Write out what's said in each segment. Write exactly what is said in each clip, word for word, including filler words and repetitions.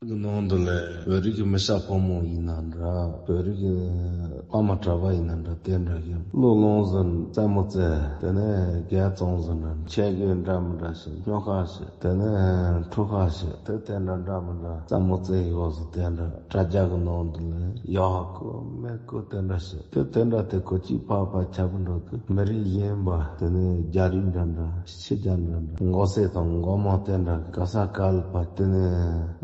གི་ནང་དུ་ལས་བོད་རིགས་ཀྱི་མི་སྐྱ་ཕོ་མོ་ཡིན་ན་འདྲ། བོད་རིགས་ཀྱི་ཕ་མ་གྲྭ་པ་ཡིན་ན་འདྲ། དེ་འདྲ་གི་བློ་རླུང་ཟིན་རྩེད་མོ་རྩེ། དེ་ནས་རྒྱ་བཙོང་ཟིན་འདྲ། ཆས་གོས་འདྲ་མི་འདྲ་ཞིག་སྨྱོ་ཁ་ཞིག་དེ་ནས་ཁྲུ་ཁ་ཞིག་དེ་དེ་འདྲ་འདྲ་མི་འདྲ་རྩེད་མོ་རྩེ་ཡོད་ཟིག་དེ་འདྲ་དྲ་རྒྱ་གི་ནང་དུ་ལས་ཡག་གོ་མེད་གོ་དེ་འདྲ་ཞིག་དེ་དེ་འདྲ་དེ་གོ་གཅིག་ཕ་ཕ་ཁྱབ་འགྲོ་གི་མི་རིགས་གཞན་པ་དེ་ནས་རྒྱ་རིགས་འདྲ་འདྲ། ཕྱི་རྒྱལ་འདྲ་འདྲ། མགོ་སེར་དང་མགོ་དམར་དེ་འདྲ་ག་ས་ག་ལ་ཕར་དེ་ནས་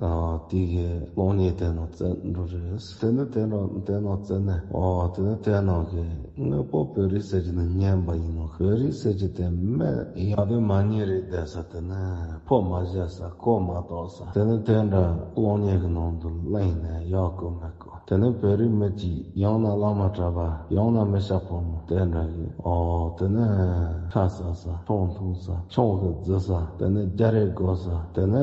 ཨ་དེ་གི་གློག་བརྙན་དེ་ནང་བཙལ་འགྲོ་རེད། དེ་ནས་དེ་ནང་དེ་ནང་བཙལ་ནས་ཨོ་དེ་ནས་དེ་ནང་གི་དངོས་པོ་བོད་རིགས་ཟེར་གྱི་ནི་སྙན་པ་ཡིན་ནོ། བོད་རིགས་ཟེར་གྱི་དེ་མི་ཡག་དེ་མ་ཉེས་རེད་བསྡད་ས། དེ་ནས་ཕོ་མ་བཞེས་ས་གོ་མ་ལྡོག་ས། དེ་ནས་དེ་འདྲ་གློག་བརྙན་གི་ནང་དུ་གླེང་ནས་ཡག་གོ་མེད་གོ་དེ་ནས་བོད་རིགས་མི་གཅིག་ཡང་ན་བླ་མ་གྲྭ་པ་ཡང་ན་མི་སྐྱ་ཕོ་མོ་དེ་འདྲ་གི་ཨོ་དེ་ནས་ཁ་ཟ་ས་ཆང་འཐུང་ས་ཆང་གི་རྫི་ས་དེ་ནས་རྒྱ་རེ་དགོ་ས་དེ་ནས་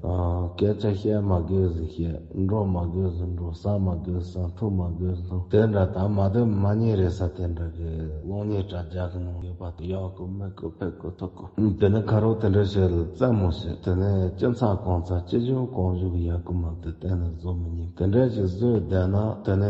ཨ་སྐད་ཆ་བཤད་མ་དགོས་ཟིག་བཤད། འགྲོ་མ་དགོས་ཟིག་འགྲོ། ཟ་མ་དགོས་ཟིག་ཟ། འཐུང་མ་དགོས་ཟིག་འཐུང་། དེ་འདྲ་ད་མ་བདེ་མ་ཉེས་རེད་ས་དེ་འདྲ་གི་གློག་བརྙན་དྲ་རྒྱ་གི་ནང་ཡོད་པ་དེ་ཡག་གོ་མེད་གོ་ཕེད་གོ་ཐུག་གོ་དེ་ནས་ཁ་རོག་དེ་འདྲ་བྱས་ལ་རྩེད་མོ་བྱས། དེ་ནས་སྐྱིད་མཚར་གང་ཚ་སྐྱིད་ཆུང་གང་བཞུགས་ཡག་གི་མ་དེ་བསྟན་ནས་བཟོ་མི་ཉན། དེ་འདྲ་ཞིག་བཟོས་བསྡད་ན་དེ་ནས་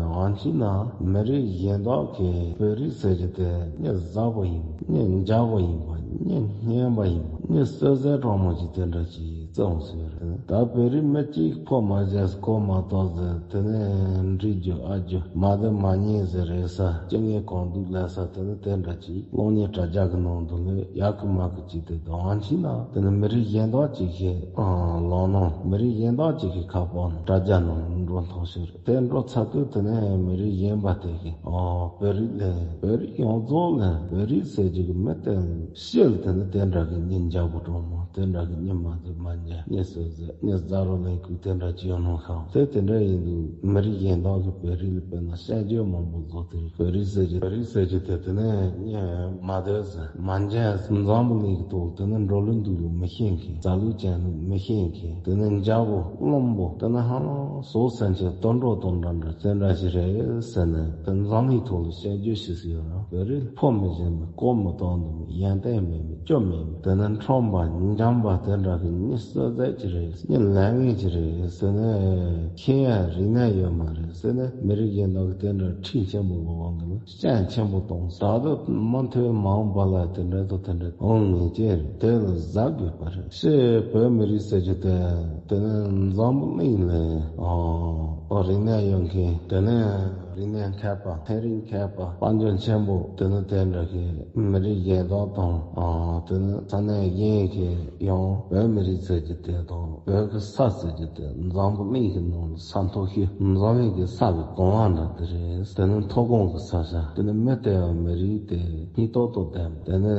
ང་ཕྱིན་ན་མི་རིགས་གཞན་དག་གིས་བོད་རིགས་ཟེར་གྱི་དེ་མི་བཟང་པོ་ཡིན་པ། མི་འཇའ་པོ་ཡིན་པ། མི་སྙན་པ་ཡིན་པ། མི་བསོད་ཟད་དྲང་མོ་ཞིག་དེ་འདྲ་ཞིག་བརྩི་འོང་ཟེར་རེད། ད་བོད་རིགས་མི་གཅིག་ཕོ་མ་བྱས་གོ་མ་ལྡོག་ཟེར། དེ་ནས་འདྲི་རྒྱུ་ཨ་རྒྱུ་མ་བདེ་མ་ཉེས་ཟེར་རེད་ས། སྐྱེ་ངན་གང་འདུག་ལབ་ས་དེ་ནི་དེ་འདྲ་ཅིག་གློག་བརྙན་དྲ་རྒྱ་གི་ནང་དུ་ལས་ཡག་གི་མ་གི་ཅིག་དེ་དང་ཕྱིན་ན་དེ་ནི་མི་རིགས་གཞན་དག་ཅིག་གི་ལག་ནང་མི་རིགས་གཞན་དག་ཅིག་གི་ཁ་པར་ནང་དྲ་རྒྱ་ནང་འགྲོ་ཐག་ཆོད་རེད། དེ་འགྲོ་ཚར་དུས་དེ་ནས་མི་རིགས་གཞན་པ་དེ་གིས་ཨོ་བོད་རིགས་ལས་བོད་རིགས་ཡོངས་རྫོགས་ལས་བོད་རིགས་ཟེར་རྒྱུ་གི་མི་དེ་ཤེས་ལ་དེ་ནི་དེ་འདྲ་གི་མི་འཇའ་པོ་དྲང་མོ། དེ་འདྲ་གི་མི་མ་བདེ་མ་ཉེས། མི་བསོད་ཟད། མི་ཟ་རོ་ལེན་ཁུག་དེ་འདྲ་ཅིག་ཡོད་ནོ་ཤག་དེ་དེ་འདྲ་ཡིན་དུས་མི་རིགས་གཞན་དག་གི་བོད་རིགས་ལ་དཔེར་ན་བཤད་རྒྱུ་མང་པོ་བཟོ་དེ་བོད་རིགས་ཟེར་རྒྱུ་བོད་རིགས་ཟེར་རྒྱུ་དེ་དེ་ནི་མི་མ་བདེ་ཟེར། མ་འཇལ་འཛམ་བུ་གླིང་གི་ཐོག་དེ་ནི་འགྲོ་ལུགས་འདུག་ལུགས་མི་ཤེས་མཁན། རྩ་ལུགས་ཅན་ལུགས་མི་ཤེས་མཁན། དེ་ནི་འཇའ་པོ་རློན་པོ། དེ་ནི་ཧ་ལམ་བཟོ་སེམས་ཅན་དུད་འགྲོ་དང་འདྲ་འདྲ་དེ་འདྲ་ཞིག་རེད་ཟེར་ནས་དེ་འཛམ་གླིང་ཐོག་ལ་བཤད་རྒྱུ་ཞིག་ཟེར་ཡོད་ར། བོད་རིགས་ཕོ་མི་ཞན་མི་ཀོ་མི་གཏོང་ནི་མི་ཡོན་ཏན་མེད་མི་སྐྱོ་མེད་མི་དེ་ནི་ཁྲོམ་པ་འཇམ་པ་དེ་འདྲ་གི་མི་བསོད་ཟད་ཅིག་རེད། མི་ལས་ངན་ཅིག་རེད་ཟེར་ནས་ཁྱེད་ཡང་རིག་གནས་ཡོད་མ་རེད་ཟེར་ནས་མི་རིགས་གཞན་དག་གི་དེ་འདྲ་ཁྲིམས་ཆེན་པོ་གི་དབང་གིས་ལ། སྤྱན་ཆེན་པོ་གཏོང་ས་དུ་མ་མཐོའི་མ་འོངས་པ་ལ་དེ་འདྲ་དང་དེ་འདྲ་འོང་ངེས་ཀྱི་རེད། དེ་ལ་གཟབ་དགོས་པ་རེད། ཕྱི་བོད་མི་རིགས་ཟེར་རྒྱུ་དེ་དེ་ནི་འཛམ་བུ་གླིང་ལ་ཨོ་རིག་གནས་ཡོད་མཁན། དེ་ནི་རིག་གནས་མཁས་པ། ཚན་རིག་མཁས་པ། དཔལ་འབྱོར་ཆེན་པོ། དེ་ནི་དེ་འདྲ་གི་མི་རིགས་གཞན་དག་དང་ཨོ་དེ་ནི་ས་གནས་གཞན་གྱི་ཡང་བོད་མི་རིགས་ཟེར་རྒྱུ་དེ་དང་བོད་ཀྱི་ས་ཟེར་རྒྱུ་དེ་འཛམ་བུ་གླིང་གི་ནང་ལ་ས་མཐོ་ཤོས། འཛམ་གླིང་གི་ས་གི་གོང་བ་འདྲ་དེ་རེད། དེ་ནི་མཐོ་གོང་གི་ས་ཆ། དེ་ནི་མི་དེ་ཡང་མི་རིགས་དེ་སྙིང་སྟོབས་དང་ལྡན་པ། དེ་ནི་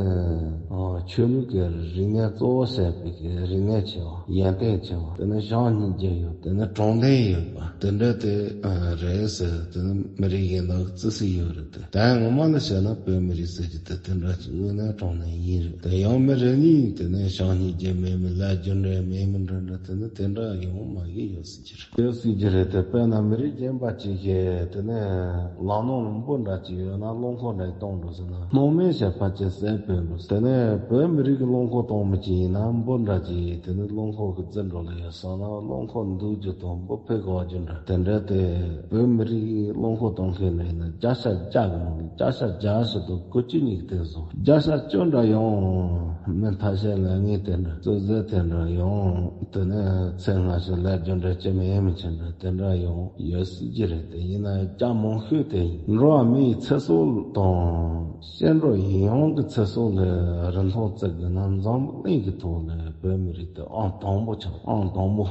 ཨ་ཆོས་ལུགས་ཀྱི་རིག་གནས་གཙོ་བོ་བྱས་པའི་གི་རིག་གནས་ཆེ་བ། ཡོན་ཏན་ཆེ་བ། དེ་ནི་བྱམས་སྙིང་རྗེ་ཡོད། དེ་ནི་དྲང་བདེན་ཡོད་པ་དེ་འདྲ་དེ་ཨ་རེད་ཟེར། དེ་ནི་མི་རིགས་གཞན་དག་གི་བརྩི་སྲིད་ཡོད་རེད་དེ། ད་ངོ་མ་ལ་བཤད་ན་བོད་མི་རིགས་ཟེར་རྒྱུ་དེ་དེ་འདྲ་ཅིག་དངོས་གནས་དྲང་གནས་ཡིན་རེད་དེ། ཡང་མི་རེ་གཉིས་དེ་ནས་བྱམས་སྙིང་རྗེ་མེད་མི། ལས་རྒྱུ་འབྲས་མེད་མི་འདྲ་འདྲ་དེ་ནི་དེ་འདྲ་ཡོང་མ་གི་ཡོད་སྲིད་ཀྱི་རེད། ཡོད་སྲིད་ཀྱི་རེད་དེ། དཔེར་ན་མི་རིགས་གཞན་པ་ཅིག་གིས་དེ་ནས་ལག་ནང་ལ་འབུ་འདྲ་ཅིག་ཡོད་ན་རླངས་འཁོར་འདྲ་ཞིག་གཏོང་འགྲོ་ཟེར་ན་སྣང་མེད་བྱས་ཕར་ཆེར་བསད་ཕོད་འགྲོ། དེ་ནས་བོད་མི་རིགས་ཀྱི་རླངས་འཁོར་གཏོང་མི་ཅིག་ཡིན་ན་འབུ་འདྲ་ཅིག་དེ་ནི་རླངས་འཁོར་གྱི་རྩེ་འགྲོ་ལ་ཡོད་སོང་ན་རླངས་འཁོར་འདུག་རྒྱུ་དང་འབུ་ཕར་འགག་རྒྱུ་འདྲ་དེ་འདྲ་དེ། བོད་མི་རིགས་རླངས་འཁོར་གཏོང་མཁན་ལ་ཡིན་ན་བརྒྱ་ཆ་བརྒྱ་གི་ནང་ནས་བརྒྱ་ཆ་བརྒྱ་ཞིག་དང་དགུ་བཅུ་གཉིས་ཀྱིས་དེ་བཟོ། བརྒྱ་ཆ་བཅུ་འདྲ་ཡང་མི་ཐ་ཤལ་ལས་ངན་དེ་འདྲ་བཙོན་ཟས་དེ་འདྲ་ཡང་དེ་ནས་ཚེ་སྔ་ཕྱི་ལས་རྒྱུ་འབྲས་ཅི་མི་ཡིན་མི་ཆེ་འདྲ་དེ་འདྲ་ཡང་ཡོད་སྲིད་ཀྱི་རེད་དེ། ཡིན་ན་ཡང་སྐྱ་མང་ཤོས་དེ་ཡིན་འགྲོ་བ་མིའི་ཚེ་སྲོག་དང་སྐྱེ་འགྲོ་ཡིད་དབང་གི་ཚེ་སྲོག་ལ་རིན་ཐང་བརྩི་དགོས་ན་འཛམ་བུ་གླིང་གི་ཐོག་ལ་བོད་མི་རིགས་དེ་ཨང་དང་པོ་ཆགས། ཨང་དང་པོ།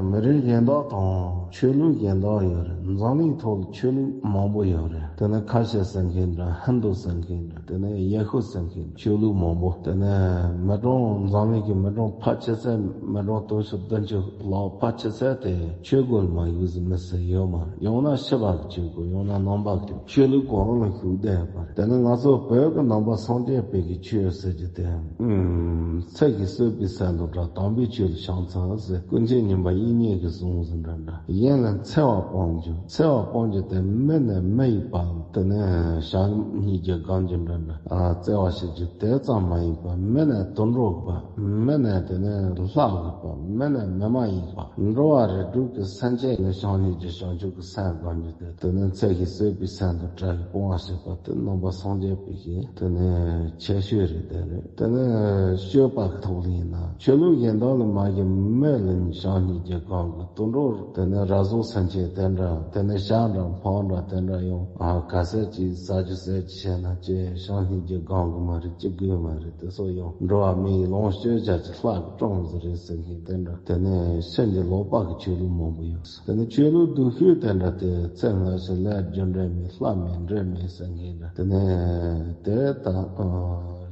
མི་རིགས་གཞན་དག་དང་ཆོས་ལུགས་གཞན་དག་ཡོད་རེད། འཛམ་གླིང་ཐོག་ལ་ཆོས་ལུགས་མང་པོ་ཡོད་རེད། དེ་ནས་ཁ་ཆེ་ཟེར་མཁན་འདྲ། ཧིན་དུ་ཟེར་མཁན་འདྲ། དེ་ནས་ཡེ་ཤུ་ཟེར་མཁན་ཆོས་ལུགས་མང་པོ། དེ་ནས་མི་གྲངས་འཛམ་གླིང་གི་མི་གྲངས་ཕལ་ཆེ་ས་མི་གྲངས་དུང་ཕྱུར་བདུན་ཅུ་ལྷག་ཕལ་ཆེ་ས་དེ་ཆོས་སྒོ་ལ་མ་ཞུགས་ཟིན་མི་སུ་ཡོད་མ་རེད། ཡང་ན་ཕྱི་པ་གི་ཆོས་སྒོ། ཡང་ན་ནང་པ་གི་ཆོས་ལུགས་གང་རུང་ལ་ཞུགས་བསྡད་ཡོད་པ་རེད། དེ་ནས་ང་ཚོ་བོད་ཀྱི་ནང་པ་སངས་རྒྱས་པའི་གི་ཆོས་ཟེར་རྒྱུ་དེ། ཨུམ། ཚེ་གིས་གསོད་པའི་ཚེ་འདུལ་འདྲ། དམ་པའི་ཆོས་ལ་བྱང་ཆུབ་ཟེར། ཀུན་མཁྱེན་ཉན་པ་དབྱིག་གཉེན་གྱིས་གསུངས་ཟིན་འདྲ་འདྲ། གཞན་ལ་འཚེ་བ་སྤོང་རྒྱུ། འཚེ་བ་སྤོང་རྒྱུ་དེ་ མི་ནས་མི་ཡི་བར་དེ་ནས་བྱང་སྙིང་རྗེ་སྒོམ་རྒྱུ་འདྲ་འདྲ་ཨ་བརྩེ་བ་ཞིག་རྒྱུ་དེ་ཙམ་མ་ཡིན་པར་མི་ནས་དུད་འགྲོ་གི་བར་མི་ནས་དེ་ནས་ལྷ་གི་བར་མི་ནས་མི་མ་ཡིན་པར་འགྲོ་བ་རིགས་དྲུག་གི་སེམས་ཅན་ནི་བྱང་སྙིང་རྗེ་བྱང་ཆུབ་ཀྱི་སེམས་སྒོམ་རྒྱུ་དེ་དེ་ནས་ཚེ་ཞིག་བསོད་པའི་སེམས་དང་བྲལ་བའི་སྤོང་བ་ཞེས་པ་དེ་ནང་པ་སངས་རྒྱས་པའི་ཞིང་དེ་ནས་ཁྱད་ཆོས་རེད་དེ་རེད། དེ་ནས་སྤྱོད་པ་གི་ཐོག་ལ་ཡིན་ན་ཆོས་ལུགས་གཞན་དག་ལ་མ་གཞི་མི་ལ་ནི་བྱང་སྙིང་རྗེ་སྒོམ་གི་དུད་འགྲོ་དེ་ནས་ར་བཟོ་སེམས་ཅན་དེ་འདྲ་དེ་ནས་བྱ་འདྲ་འཕགས་འདྲ་དེ་འདྲ་ཡང་ཨ་ག་ཟེར་གྱི་ཟ་རྒྱུ་ཟེར་གྱི་བྱས་ན་ཅི་བྱང་སྙིང་རྗེ་སྒོམ་གི་མ་རེད། ཅི་དགོས་མ་རེད། དེ་ཚོ་ཡང་འགྲོ་བ་མི་ཡི་ལོངས་སྤྱོད་བྱ་གྱི་ལྷ་གི་སྲུང་ཟིག་རེད་ཟེར་མཁན་དེ་འདྲ་དེ་ནས་སེམས་ཀྱི་ལོག་པ་གི་ཆོས་ལུགས་མང་པོ་ཡོད། དེ་ནས་ཆོས་ལུགས་སྡུག་ཤོས་དེ་འདྲ་དེ་ཚེ་སྔ་ཕྱི་ལས་རྒྱུ་འབྲས་མེད་ལྷ་མེད་འདྲེ་མེད་ཟེར་མཁན་འདྲ་དེ་ནས་དེ་དང་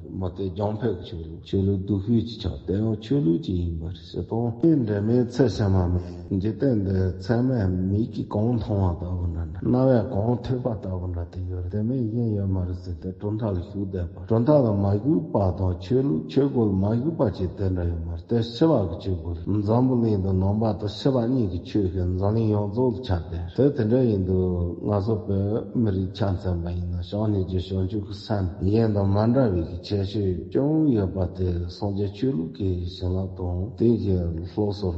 མ་དེ་རྒྱང་འཕེལ་གྱི་ཆོས་ལུགས་ཆོས་ལུགས་སྡུག་ཤོས་ཀྱི་ཆགས་དེ་ཡང་ཆོས་ལུགས་ཀྱི་ཡིན་པ་རེད་ཟེར་དང་། དེ་འདྲ་མེད་ཚེ་ཕྱི་མ་མེད་འཇིག་རྟེན་འདི་ཚད་མས་མིག་གིས་གང་མཐོང་བ་ལྟ་བུ་འདྲ་འདྲ་རྣ་བས་གང་ཐོས་པ་ལྟ་བུ་འདྲ་དེ་ཡོད་རེད། དེ་མིན་གཞན་ཡོད་མ་རེད་ཟེར་ཏེ་གྲུབ་མཐའ་ལ་ཞུགས་བསྡད་པ་གྲུབ་མཐའ་ལ་མ་ཞུགས་པ་དང་ཆོས་ལུགས་ཆོས་སྒོ་ལ་མ་ཞུགས་པ་ཅིག་དེ་འདྲ་ཡོད་མ་རེད། དེ་ཤི་བ་གི་ཆོས་སྒོ་ལ་འཛམ་བུ་གླིང་དུ་ནང་པ་དང་ཤི་བ་གཉིས་ཀྱི་ཆོས་ཀྱི་འཛམ་གླིང་ཡོངས་རྫོགས་ལ་ཁྱབ་བསྡད་རེད། དེ་དེ་འདྲ་ཡིན་དུས་ང་ཚོ་བོད་མི་རིགས་ཆ་མཚོན་པ་ཡིན་ན་བྱང་སྙིང་རྗེ་བྱང་ཆུབ་ཀྱི་སེམས་གཞན་དང་མ་འདྲ་བའི་གི་ཁྱད་ཆོས་ཅུང་ཡོད་པ་དེ་སངས་རྒྱས་ཆོས་ལུགས་ཀྱི་བྱིན་རླབས་དང་དེ་གི་སློབ་གསོ་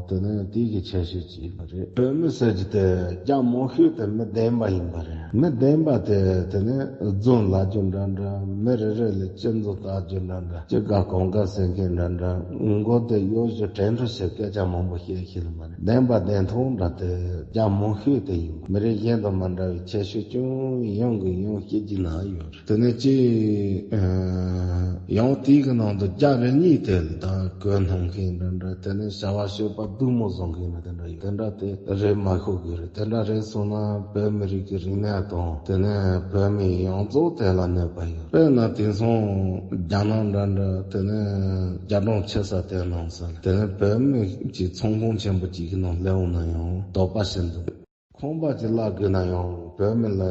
དེ་ནི་དེ་གི་ཁྱད་ཆོས་ཅིག་ཡིན་པ་རེད། བོད་མི་ཟེར་གྱི་དེ་རྒྱ་མང་ཤོས་དེ་མི་བདེན་པ་ཡིན་པ་རེད། མི་བདེན་པ་དེ་དེ་ནི་རྫུན་ལབ་རྒྱུ་འདྲ་འདྲ་མི་རེ་རེ་ལ་སྐྱོན་འཛུགས་བཏགས་རྒྱུ་འདྲ་འདྲ་ཅི་དགའ་གང་དགའ་ཟེར་མཁན་འདྲ་འདྲ་མགོ་དེ་གཡོ་ཞིག་དྲན་འཕྲོ་ཞིག་སྐད་ཆ་མང་པོ་བཤད་ཤེས་ལ་མ་རེད། བདེན་པ་བདེན་མཐོང་འདྲ་དེ་རྒྱ་མང་ཤོས་དེ་ཡིན། མི་རིགས་གཞན་དང་མ་འདྲ་བའི་ཁྱད་ཆོས་ཅུང་ཡང་གི་ཡང་སྐྱེ་རྒྱུ་ན་ཡོད་རེད། དེ་ནས་ཅི། ཡང་དེའི་གི་ནང་དུ་རྒྱ་རེ་གཉིས་དེ་ལ་ད་གོས་སྣོམ་མཁན་འདྲ་འདྲ་དེ་ནས་བྱ་བ་སྤྱོད་པ་སྡུག་མོ་བཟོ་མཁན་འདྲ་དེ་འདྲ་ཡོད། དེ་འདྲ་དེ་རེད་མ་ཤོག་གི་རེད། དེ་འདྲ་རེད་སོང་ན་བོད་མི་རིགས་ཀྱི་རིག་གནས་དང་དེ་ནས་བོད་མི་ཡོངས་རྫོགས་དེ་ལ་གནོད་པ་ཡོད། དཔེར་ན་དེང་སང་རྒྱ་ནག་འདྲ་འདྲ་དེ་ནས་རྒྱ་གྲོང་ཁྱེར་ས་དེ་ནང་ས་ལ་དེ་ནས་བོད་མི་གྱི་ཚོང་ཁང་ཆེན་པོ་གཅིག་གི་ནང་སླེབས་འོང་ན་ཡང་དོགས་པ་ཞིག་འདུག་ཁང་པ་ཅིག་གླ་དགོས་ན་ཡང་བོད་མི་ལ་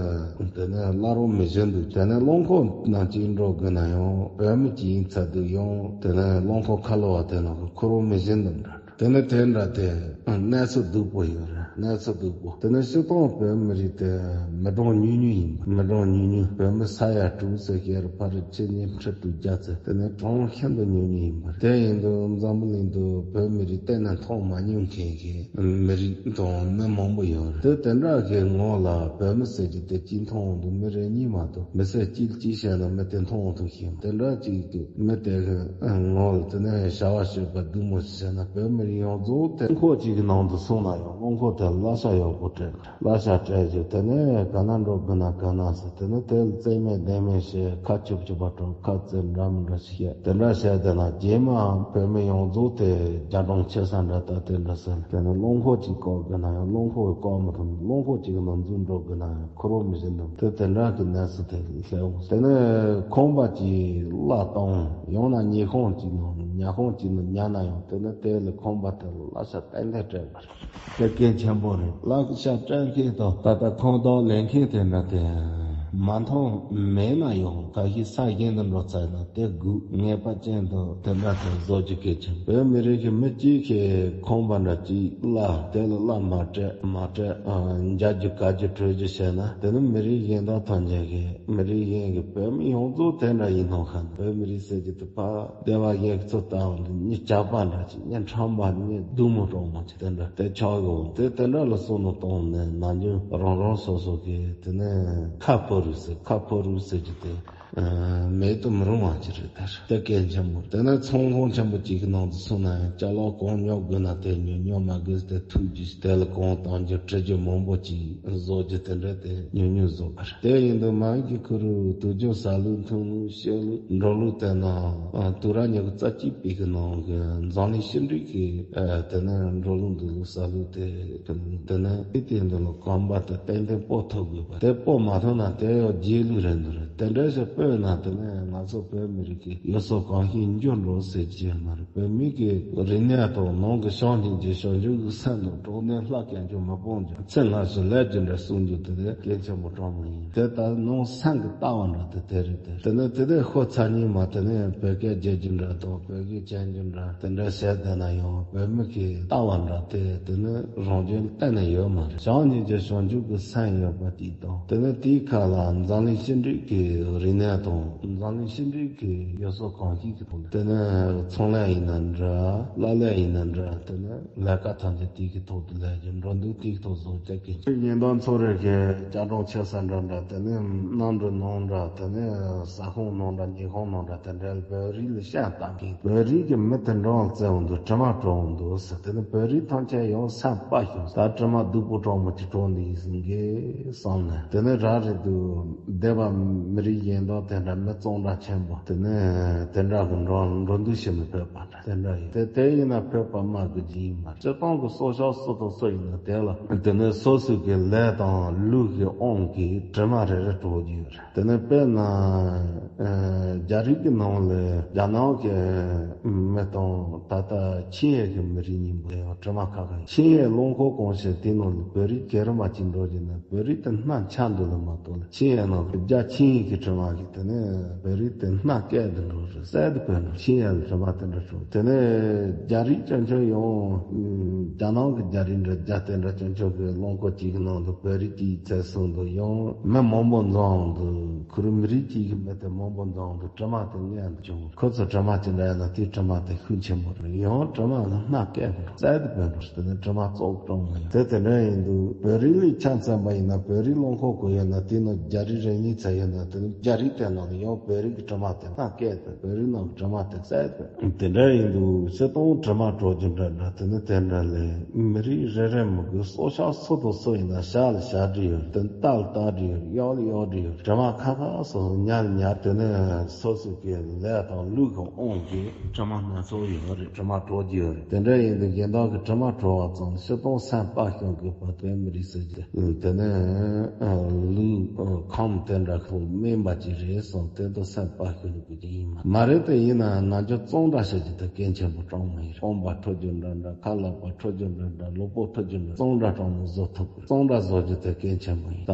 དེ་ནས་གླ་རོགས་མི་བྱེད་འདུག་དེ་ནས་རླངས་འཁོར་ནང་ཅིག་འགྲོ་དགོས་ན་ཡང་བོད་མི་ཅིག་ཡིན་ཚར་དུས་ཡང་དེ་ནས་རླངས་འཁོར་ཁ་ལོ་བ་དེ་ནང་གི་ཁོ་རང་མི་བྱེད་འདུག་འདྲ། དེ་ནས་དེ་འདྲ་དེ་གནས་ཚུལ་སྡུག་པོ་ཡོད་རེད། གནས་ཚུལ་སྡུག་པོ་དེ་ནས་སྤྱིར་བཏང་བོད་མི་རིགས་དེ་མི་གྲངས་ཉུང་ཉུང་ཡིན། མི་གྲངས་ཉུང་ཉུང་བོད་མི་ས་ཡ་དྲུག་ཙམ་ཤེར་ཕར་ཕྱི་ཉིན་ཁྲི་དྲུག་བརྒྱ་ཙམ་དེ་ནས་གྲངས་ཤིན་ཏུ་ཉུང་ཉུང་ཡིན་པ་རེད། དེ་ཡིན་དུས་འཛམ་བུ་གླིང་དུ་བོད་མི་རིགས་གཏན་ནས་མཐོང་མ་མྱོང་མཁན་གྱི་མི་རིགས་དང་མི་མང་པོ་ཡོད་རེད། དེ་དེ་འདྲ་གི་ངོ་ལ་བོད་མི་ཟེར་གྱི་དེ་གཅིག་མཐོང་འོང་དུས་མི་རེ་གཉིས་མ་གཏོགས་མི་ཟེར་གཅིག་གཅིག་བཤད་ན་མི་དེ་མཐོང་འོང་དུས་ཤེས་དེ་འདྲ་གཅིག་གི་མི་དེ་གི་ངོ་ལ་དེ་ནས་བྱ་བ་སྤྱོད་པ་སྡུག་མོ་ཞིག་བྱས་ན་བོད་མི་རིགས་ཡོངས་རྫོགས་དེ་རླངས་འཁོར་གཅིག་གི་ནང་དུ་སོང་ན་ཡང་རླངས་འཁོར་དེ་གླ་ཆ་ཡག་པོ་སྤྲད་གླ་ཆ་སྤྲད་རྒྱུ་དེ་ནས་ག་ན་འགྲོ་གི་ན་ག་ན་ཟེར་དེ་ནས་དེ་ལ་རྩེ་མེད་ལྡེ་མེད་བྱས་ཁ་ཆུབ་ཆུབ་པ་འགྲོ་ཁ་རྩེ་འདྲ་མི་འདྲ་ཞིག་བཤད་དེ་འདྲ་བཤད་དེ་ན་རྗེས་མ་བོད་མི་ཡོངས་རྫོགས་དེ་རྒྱ་གྲོང་ཁྱེར་ས་འདྲ་ད་དེ་འདྲ་ཟེར་དེ་ནས་རླངས་འཁོར་གཅིག་བཀག་གི་ན་ཡང་རླངས་འཁོར་བཀག་མི་ཐུབ། རླངས་འཁོར་གཅིག་གི་ནང་འཛུལ་འགྲོ་གི་ན་ཡང་ཁོ་རང་མི་བཞིན་དུ་དེ་དེ་འདྲ་གི་གནས་ཚུལ་དེ་སླེབས་འོང་། དེ་ནས་ཁང་པ་གཅིག་གླ་བཏང་ཡང་ན་ཉལ་ཁང་གཅིག་ནང་ཉལ་ཁང་གཅིག་ནང་ཉལ་ན་ཡང་དེ་ནས་དེ་ལ་ཁང་པ་དེ་ལ་གླ་ཆ་ཏན་ཏན་སྤྲད་པ་རེད། དེ་གལ་ཆེན་པོ་རེད། གླ་ཆ་སྤྲད་མཁན་དང་ད་ལྟ་ཁང་བདག་ལེན་མཁན་དེ་འདྲ་དེ་མ་མཐོང་མེད་ན་ཡང་ག་ཞིག་ས་གཞན་དུ་འགྲོ་ཚར་ན་དེ་སྒུག་ངེས་པ་ཅན་དུ་དེ་འདྲ་དེ་བཟོ་རྒྱུ་གལ་ཆེན། བོད་མི་རིགས་ཀྱི་མི་གཅིག་གིས་ཁང་པ་འདྲ་གཅིག་གླ་དེ་ལ་གླ་མ་སྤྲད་མ་སྤྲད་འཇལ་རྒྱུ་ག་རྒྱུ་གྲོལ་རྒྱུ་བྱས་ན་དེ་ནི་མི་རིགས་གཞན་དག་ཐམས་ཅད་ཀྱི་མི་རིགས་གཞན་གྱི་བོད་མི་ཡོངས་རྫོགས་དེ་འདྲ་ཡིན་སྣང་ཁ་འདུག་བོད་མི་རིགས་ཟེར་རྒྱུ་དེ་ཕ་སྡེ་བ་གཞན་གྱི་ཚོ་ལྟ་བུ་འདི་མྱི་སྐྱག་པ་འདྲ་ཅིག་མྱི་ཁྲམ་པ་མྱི་སྡུག་མོ་གྲོགས་མོ་ཅིག་དེ་འདྲ་དེ་ཆགས་ཡོང་དེ་དེ་འདྲ་ལ་བསམ་བློ་གཏོང་ནས་ནམ་རྒྱུན་རང་རང་སོ་སོ་གི་དེ་ནས་ཁ་ཕོ་རུ་ཟེར་ཁ་ཕོ་རུ་ཟེར་རྒྱུ་དེ། མེད་དུ་མི་རུང་བ་ཅིག་རེད་དར། དེ་གལ་ཆེན་པོ་རེད། དེ་ནས་ཚོང་ཁང་ཆེན་པོ་གཅིག་གི་ནང་དུ་སོང་ན་ཡང་ཅ་ལག་གང་ཉོ་དགོས་ན་དེ་ཉོ། ཉོ་མ་དགོས་དེ་ཐུག་རྒྱུ་དེ་ལ་གང་གཏོང་རྒྱུ་སྤྲད་རྒྱུ་མང་པོ་ཅིག་བཟོ་རྒྱུ་དེ་འདྲ་དེ་ཉུང་ཉུང་བཟོ་བར། དེ་ཡིན་དུས་མ་གི་ཁུ་རུ་དུག་ཆུ་ཟ་ལུགས་འཐུང་ལུགས་བཤད་ལུགས་འགྲོ་ལུགས་དེ་ན་དུ་ར་ཉི་ཤུ་རྩ་གཅིག་པའི་གི་ནང་གི་འཛམ་གླིང་ཕྱི་འབྲེལ་གི་དེ་ནས་འགྲོ་ལུགས་འདུག་ལུགས་ཟ་ལུགས་དེ་དེ་ནས་དེ་དེ་འདི་ལ་གོམ་པ་དེ་ཏན་ཏན་སྤོ་ཐུབ་དགོས་པ་དེ་སྤོ་མ་ཐུབ་ན་དེ་ཡང་རྗེས་ལུས་རེད་འདུག་རེད། དེ་འདྲ་ཞིག་དཔེར་ན་དེ་ནས་ང་ཚོ་བོད་མི་རིགས་ཀྱི་ཡུལ་སྲོལ་གོམས་གཤིས་འགྱུར་འགྲོ་ཟེར་གྱི་ཡོད་མ་རེད། བོད་མི་གི་རིག་གནས་དང་ནང་གི་བྱམས་སྙིང་རྗེ་བྱང་ཆུབ་ཀྱི་སེམས་དང་གྲོགས་ནས་ལྷ་སྐལ་མཆོག་མི་སྤོང་རྒྱུ་ཚེ་སྔ་ཕྱི་ལས་རྒྱུ་འདྲ་གསུང་རྒྱུ་དེ་དེ་གལ་ཆེན་པོ་དྲང་མོ་ཡིན། དེ་ལྟར་ནང་སེམས་ཀྱི་ལྟ་བ་འདྲ་དེ་དེ་རེད་དེ། དེ་ནས་དེ་དེ་ཤོ་ཚ་ཉིན་མ་དེ་ནས་བོད་སྐད་རྒྱག་རྒྱུ་འདྲ་དང་བོད་སྐད་སྦྱང་རྒྱུ་འདྲ་དེ་འདྲ་བྱས་བསྡད་ན་ཡང་བོད་མི་གི་ལྟ་བ་འདྲ་དེ་དེ་ནི་རང་བྱུང་གཏན་ནས་ཡོད་མ་རེད། བྱམས་སྙིང་རྗེ་བྱང་ཆུབ་ཀྱི་སེམས་ཡོད་པ་དེ་དང་། དེ་ནས་དེའི་ཁ་ལ་འཛམ་གླིང་ཤེས་འགྲིག་གི་རིག་གནས་དང་འཛམ་གླིང་ཤེས་འགྲིག་གི་ཡུལ་སྲོལ་གོམས་གཤིས་ཀྱི་ཐོག་ནས། དེ་ནས་ཚོང་ལས་ཡིན་ན་འདྲ། གླ་ལས་ཡིན་ན་འདྲ། དེ་ནས་ལས་ཀ་ཐམས་ཅད་དེ་གི་ཐོག་ཏུ་ལས་ཀྱི་འགྲོ་འདུག་དེ་གི་ཐོག་བཟོ་བྱ་གི་ཉེན་བརྡ་ཚོ་རེ་གི་ཅ་གྲོང་ཆེ་ས་འདྲ་འདྲ། དེ་ནས་གནམ་གྲུ་ནང་འདྲ། དེ་ནས་ས་ཁོངས་ནང་འདྲ། ཉི་ཁོང་ནང་འདྲ། དེ་འདྲའི་བོད་རིགས་ལ་ཤ་སྟག་གི་བོད་རིགས་ཀྱི་མི་དེ་འདྲ་བཙལ་འོང་འདུག་དྲི་མ་དྲོ་འོང་འདུག་ཟེར། དེ་ནས་བོད་རིགས་ཐམས་ཅད་ཡང་སེམས་དཔའ་ཞིང་ད་དྲི་མ་སྡུག་པོ་དྲང་མོ་ཅིག་དྲོ་འདི་ཡིན་ཟིན་གི་བསམ་ནས། དེ་ནས་ར་རེ་འདུག་སྡེ་པ་མི་རིགས་གཞན་དག་དེ་འདྲ་མི་གཙང་སྦྲ་ཆེན་པོ་དེ་ནས་དེ་འདྲ་གི་འགྲོ་འགྲོ་འདུག་བྱེད་མི་ཕོད་པ་འདྲ་དེ་འདྲ་ཡིན། དེ་དེ་ཡིན་ན་ཕོད་པ་མ་དགོས་ཀྱི་ཡིན་མ་རེད། སྤྱིར་བཏང་གི་སྲོག་ཆགས་སུ་དང་སུ་ཡིན་ན་དེ་ལ་དེ་ནས་སོ་སོ་གི་ལས་དང་ལུས་ཀྱི་དབང་གིས་དྲི་མ་རེ་རེ་དྲོ་རྒྱུ་ཡོད་རེད། དེ་ནས་དཔེར་ན། ཨ། རྒྱ་རིགས་ཀྱི་ནང་ལ་རྒྱ་ནག་གི་མི་དང་ད་ལྟ་ཆིངས་ཡིག་གི་མི་རིགས་གཉིས་པོ་ཡང་དྲི་མ་ཁ་ཁ་ཡིན། ཆིངས་ཡིག་རླངས་འཁོར་གང་བྱས་དེའི་ནང་ལ་བོད་རིགས་ག་རེ་མ་གཅིག་འགྲོ་རྒྱུ་ན་བོད་རིགས་དེ་སྣ་ཆགས་འདུག་ལ་མ་གཏོགས་ལ། ཆིངས་ཡིག་ནང་གི་རྒྱ་ཆིངས་ཡིག་གི་དྲི་མ་གིས་དེ་ནས་བོད་རིགས་དེ་སྣ་སྐད་དུ་འགྲོ་རེད། གསལ་དུ་བོད་འགྲོ། ཆིངས་ཡིག་ལ་དྲི་མ་དེ་འདྲ་བྱུང་། དེ་ནས་རྒྱ་རིགས་སྐྱོན་ཆོས་ཡང་རྒྱ་ནག་གི་རྒྱ་རིགས་འདྲ་རྒྱ་དེ་འདྲ་སྐྱོན་ཆོས་གི་རླངས་འཁོར་གཅིག་གི་ནང་དུ་བོད་རིགས་གཅིག་ཚད་སོང་དུ་ཡང་མི་མང་པོ་འཛོམས་འདུག་ཁོ་རང་མི་རིགས་གཅིག་གི་མི་དེ་མང་པོ་འཛོམས་འདུག་དྲི་མ་དེ་སྔོན་དུ་བྱུང་། ཁོ་ཚོ་དྲི་མ་ཅི་འདྲ་ཡིན་ན་དེའི་དྲི་མ་དེ་ཤུགས་ཆེན་པོ་རེད། ཡང་དྲི་མ་ལ་སྣ་སྐད་མི་འགྲོ། གསལ་དུ་བོད་འགྲོ། དེ་ནི་དྲི་མ་བཙོག་གྲོང་མ་ཡོང་། དེ་དེ་འདྲ་ཡིན་དུས་བོད་རིགས་ལ་ཆ་མཚོན་པ་ཡིན་ན་བོད་རིགས་རླངས་འཁོར་གོ་ཡོད་ན་དེ་ནི་རྒྱ་རིགས་རེ་གཉིས་ཚད་ཡོད་ན་དེ་ནི་རྒྱ་རིགས་དེ་ནང་ལ་ཡང་བོད་རིགས་ཀྱི་དྲི་མ་དེ་སྣ་སྐད་དུ་བོད་རིགས་ནང་གི་དྲི་མ་དེ་གསལ་དུ། དེ་འདྲ་ཡིན་དུས་སྤྱིར་བཏང་དྲི་མ་དྲོ་རྒྱུ་འདྲ་འདྲ་དེ་ནི་དེ་འདྲ་ལས་མི་རིགས་རེ་རེ་མི་དགོས། སྲོག་ཆགས་སུ་དང་སུ་ཡིན་ན་བྱ་ལ་བྱ་འདྲི་ཡོད། དེ་ནི་རྟ་ལ་རྟ་འདྲི་ཡོད། གཡོག་ལ་གཡོག་འདྲི་ཡོད། དྲི་མ་ཁ་ཁ་སོ་སོ་ཉར་ལ་ཉར། དེ་ནི་སོ་སོ་གི་ལས་དང་ལུས་ཀྱི་དབང་གིས་དྲི་མ་སྣ་ཚོགས་ཡོད་རེད། དྲི་མ་དྲོ་རྒྱུ་ཡོད་རེད། དེ་འདྲ་ཡིན་དུས་གཞན་དག་གི་དྲི་མ་དྲོ་བ་ཙམ་སྤྱིར་བཏང་སེམས་དཔའ་ཞིང་གི་བོད་པའི་མི་རིགས་ཟེར་གྱི་དེ་ནི་ལུས་ཁམས་དེ་འདྲ་ཁོ་དམན་པ་ཅིག་རེད་བསམ། དེ་ཚོ་སེམས་དཔའ་ཞིང་གི་ཡིན་མ་མ་རེད། དེ་ཡིན་ན་ནམ་རྒྱུན་གཙང་སྦྲ་བྱེད་རྒྱུ་དེ་གལ་ཆེན་པོ་དྲང་མོ་ཡིན། རྐང་པ་འཁྲུ་རྒྱུ་འདྲ་འདྲ། ཁ་ལག་པ་འཁྲུ་རྒྱུ་འདྲ་འདྲ། ལུས་པོ་འཁྲུ་རྒྱུ་འདྲ། གཙང་སྦྲ་དྲང་མོ་བཟོ་ཐུབ་དགོས། གཙང་སྦྲ་བཟོ་རྒྱུ་དེ་གལ་ཆེན་པོ་ཡིན། ད་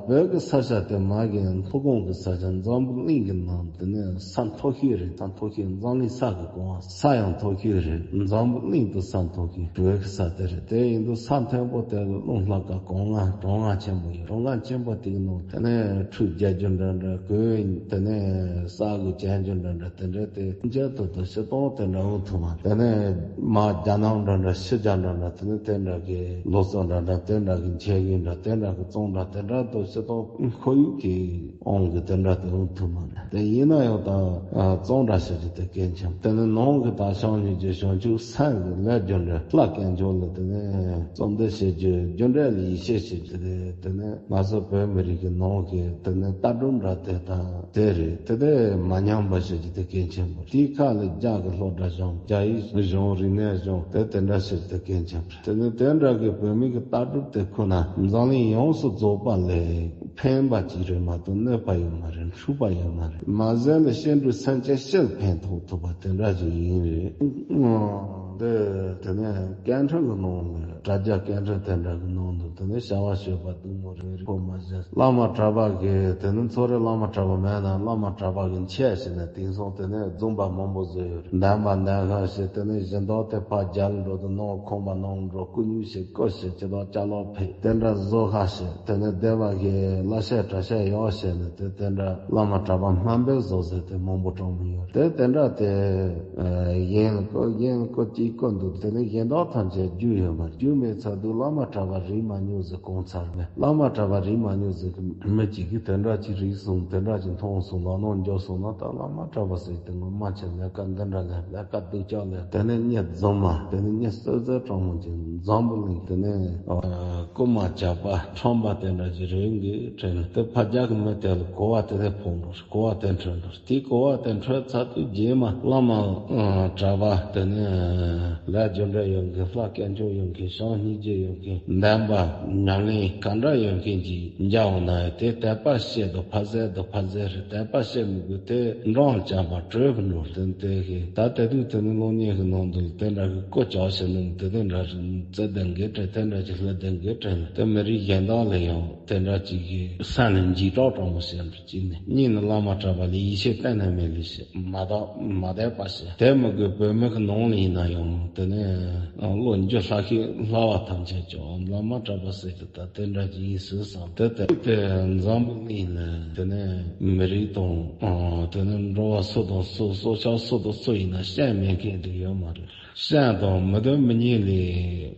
བོད་ཀྱི་ས་ཆ་དེ་མ་གི་མཐོ་སྒང་གི་ས་ཆ་འཛམ་བུ་གླིང་གི་ནང་དེ་ནས་ས་མཐོ་ཤོས་རེད། ས་མཐོ་ཤོས། འཛམ་གླིང་ས་གི་གོང་ས་ཡང་མཐོ་ཤོས་རེད། འཛམ་བུ་གླིང་དུ་ས་མཐོ་ཤོས་བོད་ཀྱི་ས་དེ་རེད། དེ་ཡིན་དུས་ས་མཐོན་པོ་དེ་ལ་རླུང་ལྷགས་ཀ་གྲང་ངར་གྲང་ངར་ཆེན་པོ་ཡོད། གྲང་ངར་ཆེན་པོ་དེའི་ནང་དེ་ནས་ཁྲུས་རྒྱག་རྒྱུ་འདྲ་འདྲ། གོས་དེ་ནས་ས་གི་གྱོན་རྒྱུ་འདྲ་འདྲ། དེ་འདྲ་དེ་འཇལ་ཐུབ་ཐུབ་སྤྱིར་བཏང་དེ་འདྲ་འོང་ཐུབ་མ། དེ་ནས་མ་རྒྱ་ནག་འདྲ་འདྲ་ཕྱི་རྒྱལ་འདྲ་འདྲ་དེ་ནས་དེ་འདྲ་གི་ལོ་ཚོད་འདྲ་འདྲ་དེ་འདྲ་གི་འཇལ་གི་འདྲ། དེ་འདྲ་གི་གཙང་སྦྲ་དེ་འདྲ་དུ་སྤྱིར་བཏང་ཁོར་ཡུག་གི་དབང་གིས་དེ་འདྲ་དུ་འོང་ཐུབ་མ་རེད། དེ་ཡིན་ན་ཡང་ད་གཙང་སྦྲ་བྱེད་རྒྱུ་དེ་གལ་ཆེན། དེ་ནས་ནང་གི་ད་བྱམས་སྙིང་རྗེ་བྱང་ཆུབ་སེམས་ཀྱི་ལས་རྒྱུ་འབྲས་ལྷ་སྐལ་མཆོག་ལ་དེ་ནས་གསོལ་འདེབས་བྱེད་རྒྱུ། རྒྱུ་འབྲས་ལ་ཡིད་ཆེས་བྱེད་རྒྱུ་དེ། དེ་ནས་ང་ཚོ་བོད་མི་རིགས་ཀྱི་ནང་གི་དེ་ནས་ལྟ་གྲུབ་འདྲ་དེ་དང་དེ་རེད། དེ་དེ་མ་ཉམས་པ་བྱེད་རྒྱུ་དེ་གལ་ཆེན་པོ། དེའི་ཁ་ལ་རྒྱ་གི་སློབ་གྲྭ་སྦྱོང་། རྒྱ་ཡིག་སྦྱོང་། རིག་གནས་སྦྱོང་། དེ་དེ་འདྲ་བྱེད་རྒྱུ་དེ་གལ་ཆེན་པོ་རེད། དེ་ནས་དེ་འདྲ་གི་བོད་མི་གི་ལྟ་གྲུབ་དེ་ཁོ་ན་འཛམ་གླིང་ཡོངས་སུ་རྫོགས་པ་ལ་ཕན་པ་ཅིག་རེད་མ་གཏོགས་གནོད་པ་ཡོད་མ་རེད། འཁྲུག་པ་ཡོད་མ་རེད། མ་ཟད་ལ་སྐྱེ་འགྲོ་སེམས་ཅན་སྤྱི་ལ་ཕན་ཐོགས་ཐུབ་པ་དེ་འདྲ་ཅིག་ཡིན་རེད། འདི་དེ་ནས་སྐད་འཕྲིན་གྱི་ནང་ལ་དྲ་རྒྱ་སྐད་འཕྲིན་དེ་འདྲ་གི་ནང་དུ་དེ་ནས་བྱ་བ་སྤྱོད་པ་སྡུག་མོ་རེ་རེ་ཁོ་མ་བྱས། བླ་མ་གྲྭ་པ་གི་དེ་ནས་ཚོ་རེ་བླ་མ་གྲྭ་པ་མེད་ན་བླ་མ་གྲྭ་པ་གི་མཆོད་བྱས་ནས་དེང་སང་དེ་ནས་རྫུན་པ་མང་པོ་བཟོས་ཡོད་རེད། འདམ་པ་འདམ་ཤ་བྱས། དེ་ནས་སྦྱིན་བདག་དེ་ཕར་རྒྱ་ལ་འགྲོ་དུས་ནང་ཁོམ་པ་ནང་འགྲོ། སྐུ་ཉུལ་བྱས། སྐུ་བྱས་ཅི་དང་ཅ་ལག་ཕེབས། དེ་འདྲ་བཟོ་ཁ་བྱས། དེ་ནས་སྡེ་པ་གི་གླ་ཆ་གྲྭ་ཆ་ཡག་བྱས་ནས་དེ་དེ་འདྲ་བླ་མ་གྲྭ་པ་དམའ་འབེབས་བཟོ་ཟེར་དེ་མང་པོ་གྲོངས་མི་ཡོད་རེད། དེ་དེ་འདྲ་དེ་གཞན་ལ་བསྐུར། གཞན་ལ་བསྐུར། གཅིག་བསྐུར་འདུག་དེ་ནས་གཞན་དག་ཐམས་ཅད་རྒྱུས་ཡོད་མ་རེད། རྒྱུས་མེད་ཚར་དུས་བླ་མ་གྲྭ་པ་རིག་མ་མྱོང་ཟེར་གང་ཚར་མེད། བླ་མ་གྲྭ་པ་རིག་མ་མྱོང་ཟེར་གི་མི་གཅིག་གིས་དེ་འདྲ་ཅིག་རིག་སོང་། དེ་འདྲ་ཅིག་མཐོང་སོང་། ལག་ནང་འཇོག་སོང་ན་ད་བླ་མ་གྲྭ་པ་ཟེར་དེ་ངོ་མ་ཆེ་ལས་ཀ་འདི་འདྲ་ལས་ལས་ཀ་སྡུག་ཅག་ལས། དེ་ནས་མྱི་རྫུན་མ། དེ་ནས་མྱི་གསོད་རྫས་དྲང་མོ་ཅིག་འཛམ་བུ་གླིང་། དེ་ནས་རྐུན་མ་ཇག་པ་ཁྲམ་པ་དེ་འདྲ་ཅིག་རེད་འགི་དྲན། དེ་ཕར་རྒྱ་གི་མི་དེ་ལ་གོ་བ་དེ་དེ་ཕོག་འགྲོ། གོ་བ་དེ་འཕྲོད་འགྲོ། དེ་གོ་བ་དེ་འཕྲོད་ཚར་དུས་རྗེས་མ་བླ་མ་གྲྭ་པ་དེ་ནས་ ལས་རྒྱུ་འབྲས་ཡོད་མཁན། ལྷ་དཀོན་མཆོག་ཡོད་མཁན། བྱམས་སྙིང་རྗེ་ཡོད་མཁན། བདེན་པ་ཉམས་ལེན་ག་འདྲ་ཡོད་མཁན་ཅིག་མཇལ་འོང་ན་ཡང་། དེ་དད་པ་བྱེད་དང་ཕ་ཟེར་དང་ཕ་ཟེར་རེད། དད་པ་བྱེད་མི་དགོས། དེ་འབྲང་བཅའ་བ་གྲོས་པ་འགྲོ་བསྟན་དེ་གི། ད་དེ་དུས་དེ་ནི་གློག་བརྙན་གི་ནང་དུ་དེ་འདྲ་གི་ཀོ་ཅོག་བྱེད་ནི་དེ་དེ་འདྲ་རྩེ་ལྡན་དགེ་བྲལ། དེ་འདྲ་ཅིག་ལྷ་ལྡན་དགེ་བྲལ་དེ་མི་རིགས་གཞན་དག་ལ་ཡང་དེ་འདྲ་ཅིག་གི་སེམས་ལ་འཇིགས་སྐྲག་དྲག་མོ་བྱེད་འགྲོ། གཅིག་ནས། གཉིས་ནས། བླ་མ་གྲྭ་པ་ལ་ཡིད་ཆེས་གཏན་ནས་མེད་ལེ་ཞེས་མ་དག་མ་དད་པ་བྱས། དེ་མི་དགོས། བོད་མི་གི་ནང་ལ་ཡིན་ན་ཡང་དེ་ནས་བློ་འགྱོད་ལྷག་ཤས་སླ་བ་ཐམས་ཅད་ཀྱང་བླ་མ་གྲྭ་པ་ཟེར་གྱི་ད་དེ་འདྲ་ཅིག་ཡིན་སྲིད་བསམ། དེ་ལྟར་དེ་འཛམ་བུ་གླིང་ལ་དེ་ནས་མི་རིགས་དང་དེ་ནས་འགྲོ་བ་སུ་དང་སུ། སྲོག་ཆགས་སུ་དང་སུ་ཡིན་ན་སྐྱོན་མེད་མཁན་དེ་ཡོད་མ་རེད། སྐྱོན་དང་མི་མཐུན་མི་མཉེས་ལས་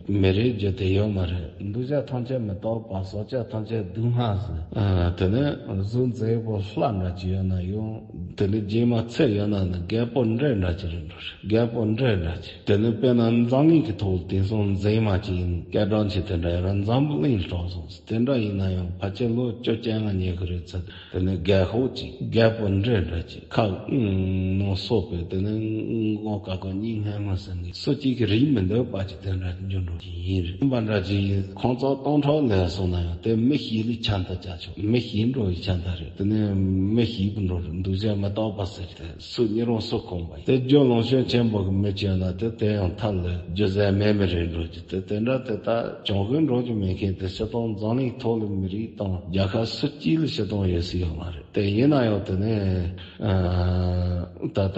མི་རིགས་རྒྱུད་དེ་ཡོད་མ་རེད། འདུ་བྱེད་ཐམས་ཅད་མི་རྟག་པ། སྲོག་ཆགས་ཐམས་ཅད་སྡུག་བསྔལ་ཟེར། ཨ། དེ་ནས་གཟུགས་མཛེས་པོ་ལྷ་འདྲ་ཅིག་ཡོད་ན་ཡང་དེ་ནས་རྗེས་མ་ཚེ་ཡོད་ན་ནི་རྒད་པོ་འདྲེ་འདྲ་ཅིག་རེད་འགྲོ་རེད། རྒད་པོ་འདྲེ་འདྲ་ཅིག་དེ་ནས་དཔེར་ན་འཛམ་གླིང་གི་ཐོག་དེང་སང་མཛེས་མ་ཅིག་ཡིན། སྐད་གྲགས་ཆེ་དེ་འདྲ་ཡོད་ར། འཛམ་བུ་གླིང་གྲགས་སོང་ཟེར། དེ་འདྲ་ཡིན་ན་ཡང་ཕལ་ཆེར་ལོ་བཅོ་བརྒྱད་ལྔ་ཉལ་གི་རེད་ཚེ། དེ་ནས་རྒད་ཤོས་ཅིག་རྒད་པོ་འདྲེ་འདྲ་ཅིག་ཁ་ནང་སོ་པའི་དེ་ནས་མགོ་ཀ་ཀ་གཉིད་སྔན་མ་ཟིན་གི་སུ་གཅིག་གི་རིགས་མི་འདོད་པ་ཅིག་དེ་འདྲ་འགྱུར་འགྲོ་གི་ཡིན་རེད། ཡིན་པ་འདྲ་ཅིག་ཡིན། ཁོང་ཚོ་སྟོང་ཕྲག་ལས་སོང་ན་ཡང་དེ་མི་ཤི་ལི་ཆ་འདྲ་ཅག་ཆོག་མི་ཤི་འགྲོ་ཡི་ཆ་འདྲ་རེད། དེ་ནས་མི་ཤི་བུ་འགྲོ་རེད། འདུ་བྱེད་མི་རྟག་པ་ཟེར་ཏེ་སུ་ཉིད་རང་སུ་ཁོང་པ་ཡིན། དེ་རྒྱུ་ལོངས་སྤྱོད་ཆེན་པོ་གི་མི་བྱས་ན་དེ་དེ་ཡང་ཐབས་ལ་རྒྱུ་ཟད་མེད་མི་རེད་འགྲོ་རྒྱུ་དེ་དེ་འདྲ་དེ་ད་གྱོང་གུན་འགྲོ་རྒྱུ་མེད་མཁན་དེ་སྤྱིར་བཏང་འཛམ་གླིང་ཐོག་ལ་མི་རིགས་དང་རྒྱལ་ཁབ་སུ་གཅིག་ལ་སྤྱིར་བཏང་ཡོད་སྲིད་ཡོད་མ་རེད། དེ་ཡིན་ན་ཡང་དེ་ནས་ཨ་ད་ལྟ་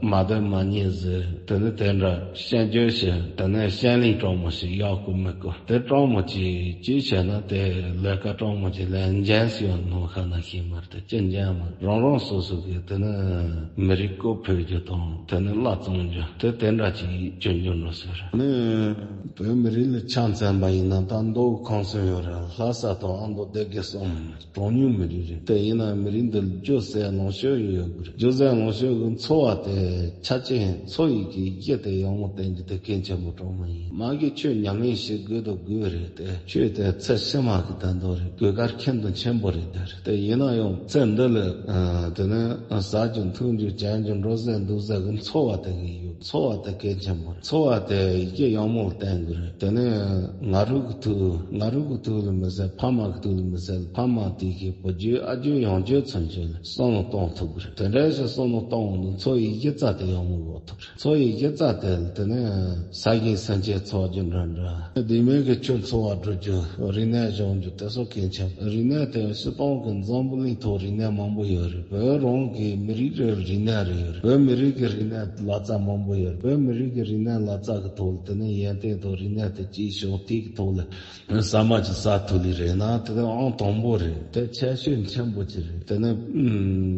མ་བདེན་མ་ཉེས་ཟེར། དེ་ནས་དེ་འདྲ་སྐྱོན་བརྗོད་བྱེད། དེ་ནས་སྐྱོན་ལན་དྲང་མོ་ཞིག་ཡག་གི་མི་གི་དེ་དྲང་མོ་ཅིག་ཅིག་བྱས་ན་དེ་ལས་ཀ་དྲང་མོ་ཅིག་ལས་འགན་ཞིག་ཡོད་ནོ་ཁ་ན་ཤེས་མ་རེད། དེ་ཅི་འགན་མ་རང་རང་སོ་སོ་གི་དེ་ནས་མི་རིགས་སྐོར་ཕུད་རྒྱུ་དང་དེ་ནས་བླ་བཙོང་རྒྱུ་དེ་དེ་འདྲ་ཅིག་སྐྱོན་བརྗོད་འགྲོ་ཟེར་ནས། བོད་མི་རིགས་ལ་ཆ་མཚོན་པ་ཡིན་ན་ད་མདོ་ཁམས་གསུམ་ཡོད་ར། ལྷ་ས་དང་ཨ་མདོ་སྡེ་དགེ་གསུམ། གྲངས་ཉུང་མི་རིགས་རེད། དེ་ཡིན་ན་མི་རིགས་འདི་རྒྱུ་ཟད་ལོངས་སྤྱོད་ཡོད་དགོས་རེད། རྒྱུ་ཟད་ལོངས་སྤྱོད་ཀྱི་འཚོ་བ་དེ་ཆ་རྐྱེན་འཚོ་ཡི་གི་གཞི་དེ་ཡག་མོ་བསྟེན་རྒྱུ་དེ་གལ་ཆེན་པོ་གྲངས་མང་ཡིན། མ་གི་ཆོས་ཉམས་ལེན་བྱེད་དགོས་དང་དགོས་རེད། དེ་ཆོས་དེ་ཚེ་ཕྱི་མ་གི་དོན་དག་རེད། དགོས་གལ་ཁྱོན་དུ་ཆེན་པོ་རེད། དེ་རེད། དེ་ཡིན་ན་ཡང་ཚེ་འདི་ལ་ཨ་དེ་ནས་ཟ་རྒྱུ་འཐུང་རྒྱུ་གྱོན་རྒྱུ་འགྲོ་ཟད་འདུག་ཟད་གི་འཚོ་བ་དེ་གི་ཡོད། འཚོ་བ་དེ་གལ་ཆེན་པོ་རེད། འཚོ་བ་དེ་གཞི་ཡག་མོ་བསྟེན་དགོས་རེད། དེ་ནས་ང་རང་གི་ཐུགས་ང་རང་གི་ཐུགས་ལ་མི་ཟད། ཕ་མ་གི་ཐུགས་ལ་མི་ཟད། ཕ་མ་དེ་གི་བུ་རྒྱུད་ཨ་རྒྱུད་ཡང་རྒྱུད་ཚུན་ཆད་ལ་བསམ་བློ་གཏོང་ཐུབ་དགོས་རེད། དེ་འདྲ་ཞིག་བསམ་བློ་གཏོང་འོང་དུས་འཚོ་བའི་གཞི་རྩ་དེ་ཡག་མོ་ཡོད་ཐུབ་རེད། འཚོ་བའི་གཞི་རྩ་དེ་ལ་དེ་ནས་ས་ཞིང་སེམས་ཅན་འཚོ་རྒྱུ་འདྲ་འདྲ། བདེ་མོ་གི་ཆུ་འཚོ་བ་འགྲོ་རྒྱུ། རིག་གནས་སྦྱོང་རྒྱུ་དེ་ཚོ་གལ་ཆེན། རིག་གནས་དེ་སྤྱིར་བཏང་གི་འཛམ་བུ་གླིང་ཐོག་རིག་གནས་མང་པོ་ཡོད་རེད། བོད་རང་གི་མི་རིགས་རེ་རིག་གནས་རེ་ཡོད་རེད། བོད་མི་རིགས་ཀྱི་རིག་གནས་ལག་རྩལ་མང་པོ་ཡོད་རེད། བོད་མི་རིགས་ཀྱི་རིག་གནས་ལག་རྩལ་གྱི་ཐོག་ལ་དེ་ནས་ཡོན་ཏན་དང་རིག་གནས་དེ་གཅིག་ཕྱོགས་དེ་གི་ཐོག་ལ་ཟ་མ་ཅིག་ཟ་ཐུབ་ལེ་རེད་ན་དེ་དེ་ཨང་དང་པོ་རེད། དེ་ཁྱད་ཆོས་ཆེན་པོ་ཅིག་རེད། དེ་ནས་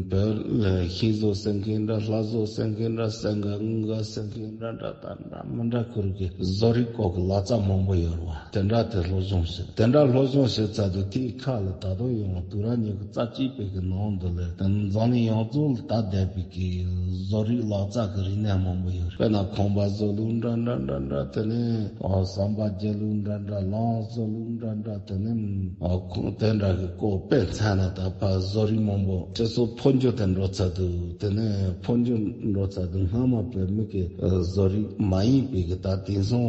བོད་ལ་ཤིང་བཟོ་ཟེར་མཁན་འདྲ། ལྷ་བཟོ་ཟེར་མཁན་འདྲ། སེང་གེ་དངུལ་ག་ཟེར་མཁན་འདྲ་འདྲ། ད་འདྲ་མི་འདྲ་ཁུར་གི་བཟོ་རིག་སྐོར་གྱི་ལག་རྩལ་མང་པོ་ཡོད་རེད་བ། དེ་འདྲ་དེ་སློབ་སྦྱོང་བྱེད། དེ་འདྲ་སློབ་སྦྱོང་བྱེད་ཚར་དུས་དེའི་ཁ་ལ་ད་དུང་ཡང་དུས་རབས་ཉི་ཤུ་རྩ་གཅིག་པའི་གི་ནང་དུ་ལ་དེ་འཛམ་གླིང་ཡོངས་རྫོགས་ལ་དར་བསྡད་པའི་གི་བཟོ་རིག་ལག་རྩལ་གི་རིག་གནས་མང་པོ་ཡོད་རེད། དཔེར་ན་ཁང་པ་བཟོ་ལུགས་འདྲ་འདྲ་འདྲ་འདྲ། དེ་ནས་ཟམ་པ་རྒྱག་ལུགས་འདྲ་འདྲ། ལམ་བཟོ་ལུགས་འདྲ་འདྲ། དེ་ནས་ཁོང་དེ་འདྲ་གི་སྐོར་དཔེ་མཚོན་ན་ད་ཕར་བཟོ་རིག་མང་པོ་སྤྱི་ཚོགས་འཕོ་འགྱུར་དེ་འགྲོ་ཚར་དུས། དེ་ནས་འཕོ་འགྱུར་འགྲོ་ཚར་དུས་སྔ་མ་བོད་མི་གི་བཟོ་རིག་མ་ཡིན་པའི་གི་ད་དེང་སང་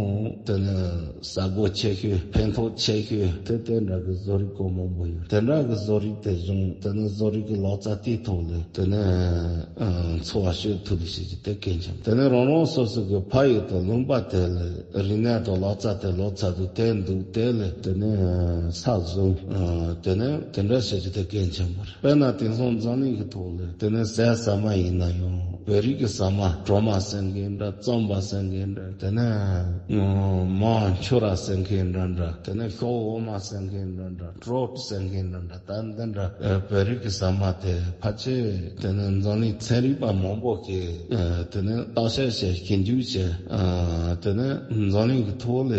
དེ་ནས་ཟ་སྒོ་ཆེ་ཤོས་ཕན་ཐོགས་ཆེ་ཤོས་དེ་དེ་འདྲ་གི་བཟོ་རིག་སྐོར་མང་པོ་ཡོད། དེ་འདྲ་གི་བཟོ་རིག་དེ་བཟུང་། དེ་ནས་བཟོ་རིག་གི་ལག་རྩལ་དེའི་ཐོག་ལ་དེ་ནས་འཚོ་བ་སྐྱེལ་ཐུབ་ལེ་ཞེས་ཀྱི་དེ་གལ་ཆེན། དེ་ནས་རང་རང་སོ་སོ་གི་ཕ་ཡུལ་དང་ལུང་པ་དེ་ལ་རིག་གནས་དང་ལག་རྩལ་དེ་ལོབས་ཚར་དུས་དེ་འདུག་དེ་ལ་དེ་ནས་ས་བཟུང་། དེ་ནས་དེ་འདྲ་བྱེད་རྒྱུ་དེ་གལ་ཆེན་པོ་རེད། དཔེར་ན་དེང་སང་འཛམ་གླིང་གི་ཐོག་ལ་དེ་ནས་ཟས་ཟ་མ་ཡིན་ན་ཡང་བོད་རིགས་ཀྱི་ཟ་མ། གྲོ་མ་ཟེར་མཁན་འདྲ། རྩམ་པ་ཟེར་མཁན་འདྲ། དེ་ནས་མར་འཕྱུར་ར་ཟེར་མཁན་འདྲ་འདྲ། དེ་ནས་ཤོག་འོ་མ་ཟེར་མཁན་འདྲ་འདྲ། ཀྲོབ་ཟེར་མཁན་འདྲ་འདྲ། ད་འདི་འདྲ་བོད་རིགས་ཀྱི་ཟ་མ་དེ་ཕལ་ཆེར་དེ་ནས་འཛམ་གླིང་ཚན་རིག་པ་མང་པོ་གིས་དེ་ནས་བརྟག་དཔྱད་བྱས། ཞིབ་འཇུག་བྱས། དེ་ནས་འཛམ་གླིང་གི་ཐོག་ལ་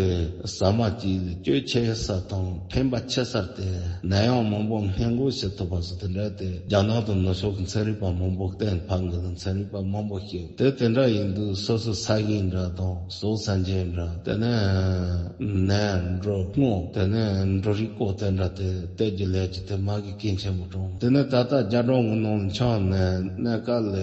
ཟ་མ་གཅིག་ལ་སྤྱོད་ཆེ་ས་དང་ཕན་པ་ཆེ་སར་དེ་ནད་ཡམས་མང་པོ་སྔོན་འགོག་བྱེད་ཐུབ་པ་སོགས་དེ་འདྲ་དེ་རྒྱ་ནག་དང་ནུབ་ཕྱོགས་ཀྱི་ཚན་རིག་པ་མང་པོ་བསྟན། ཕ་གི་ལ་ཚན་རིག་པ་མང་པོ་ཞིག་དེ་དེ་འདྲ་ཡིན་དུས་སོ་སོ་ས་ཞིང་འདྲ་དང་ཟོག་ས་འཇལ་འདྲ། དེ་ནས་ནས་འབྲོག་སྔོ། དེ་ནས་འབྲོག་རིགས་སྐོར་དེ་འདྲ་དེ་བལྟས་རྒྱུ་ལས་རྒྱུ་དེ་མ་གི་གལ་ཆེན་པོ་གྲོངས། དེ་ནས་ད་ལྟ་རྒྱ་གྲོང་གི་ནང་ལ་ཆང་ གནས་སྐབས་ལ་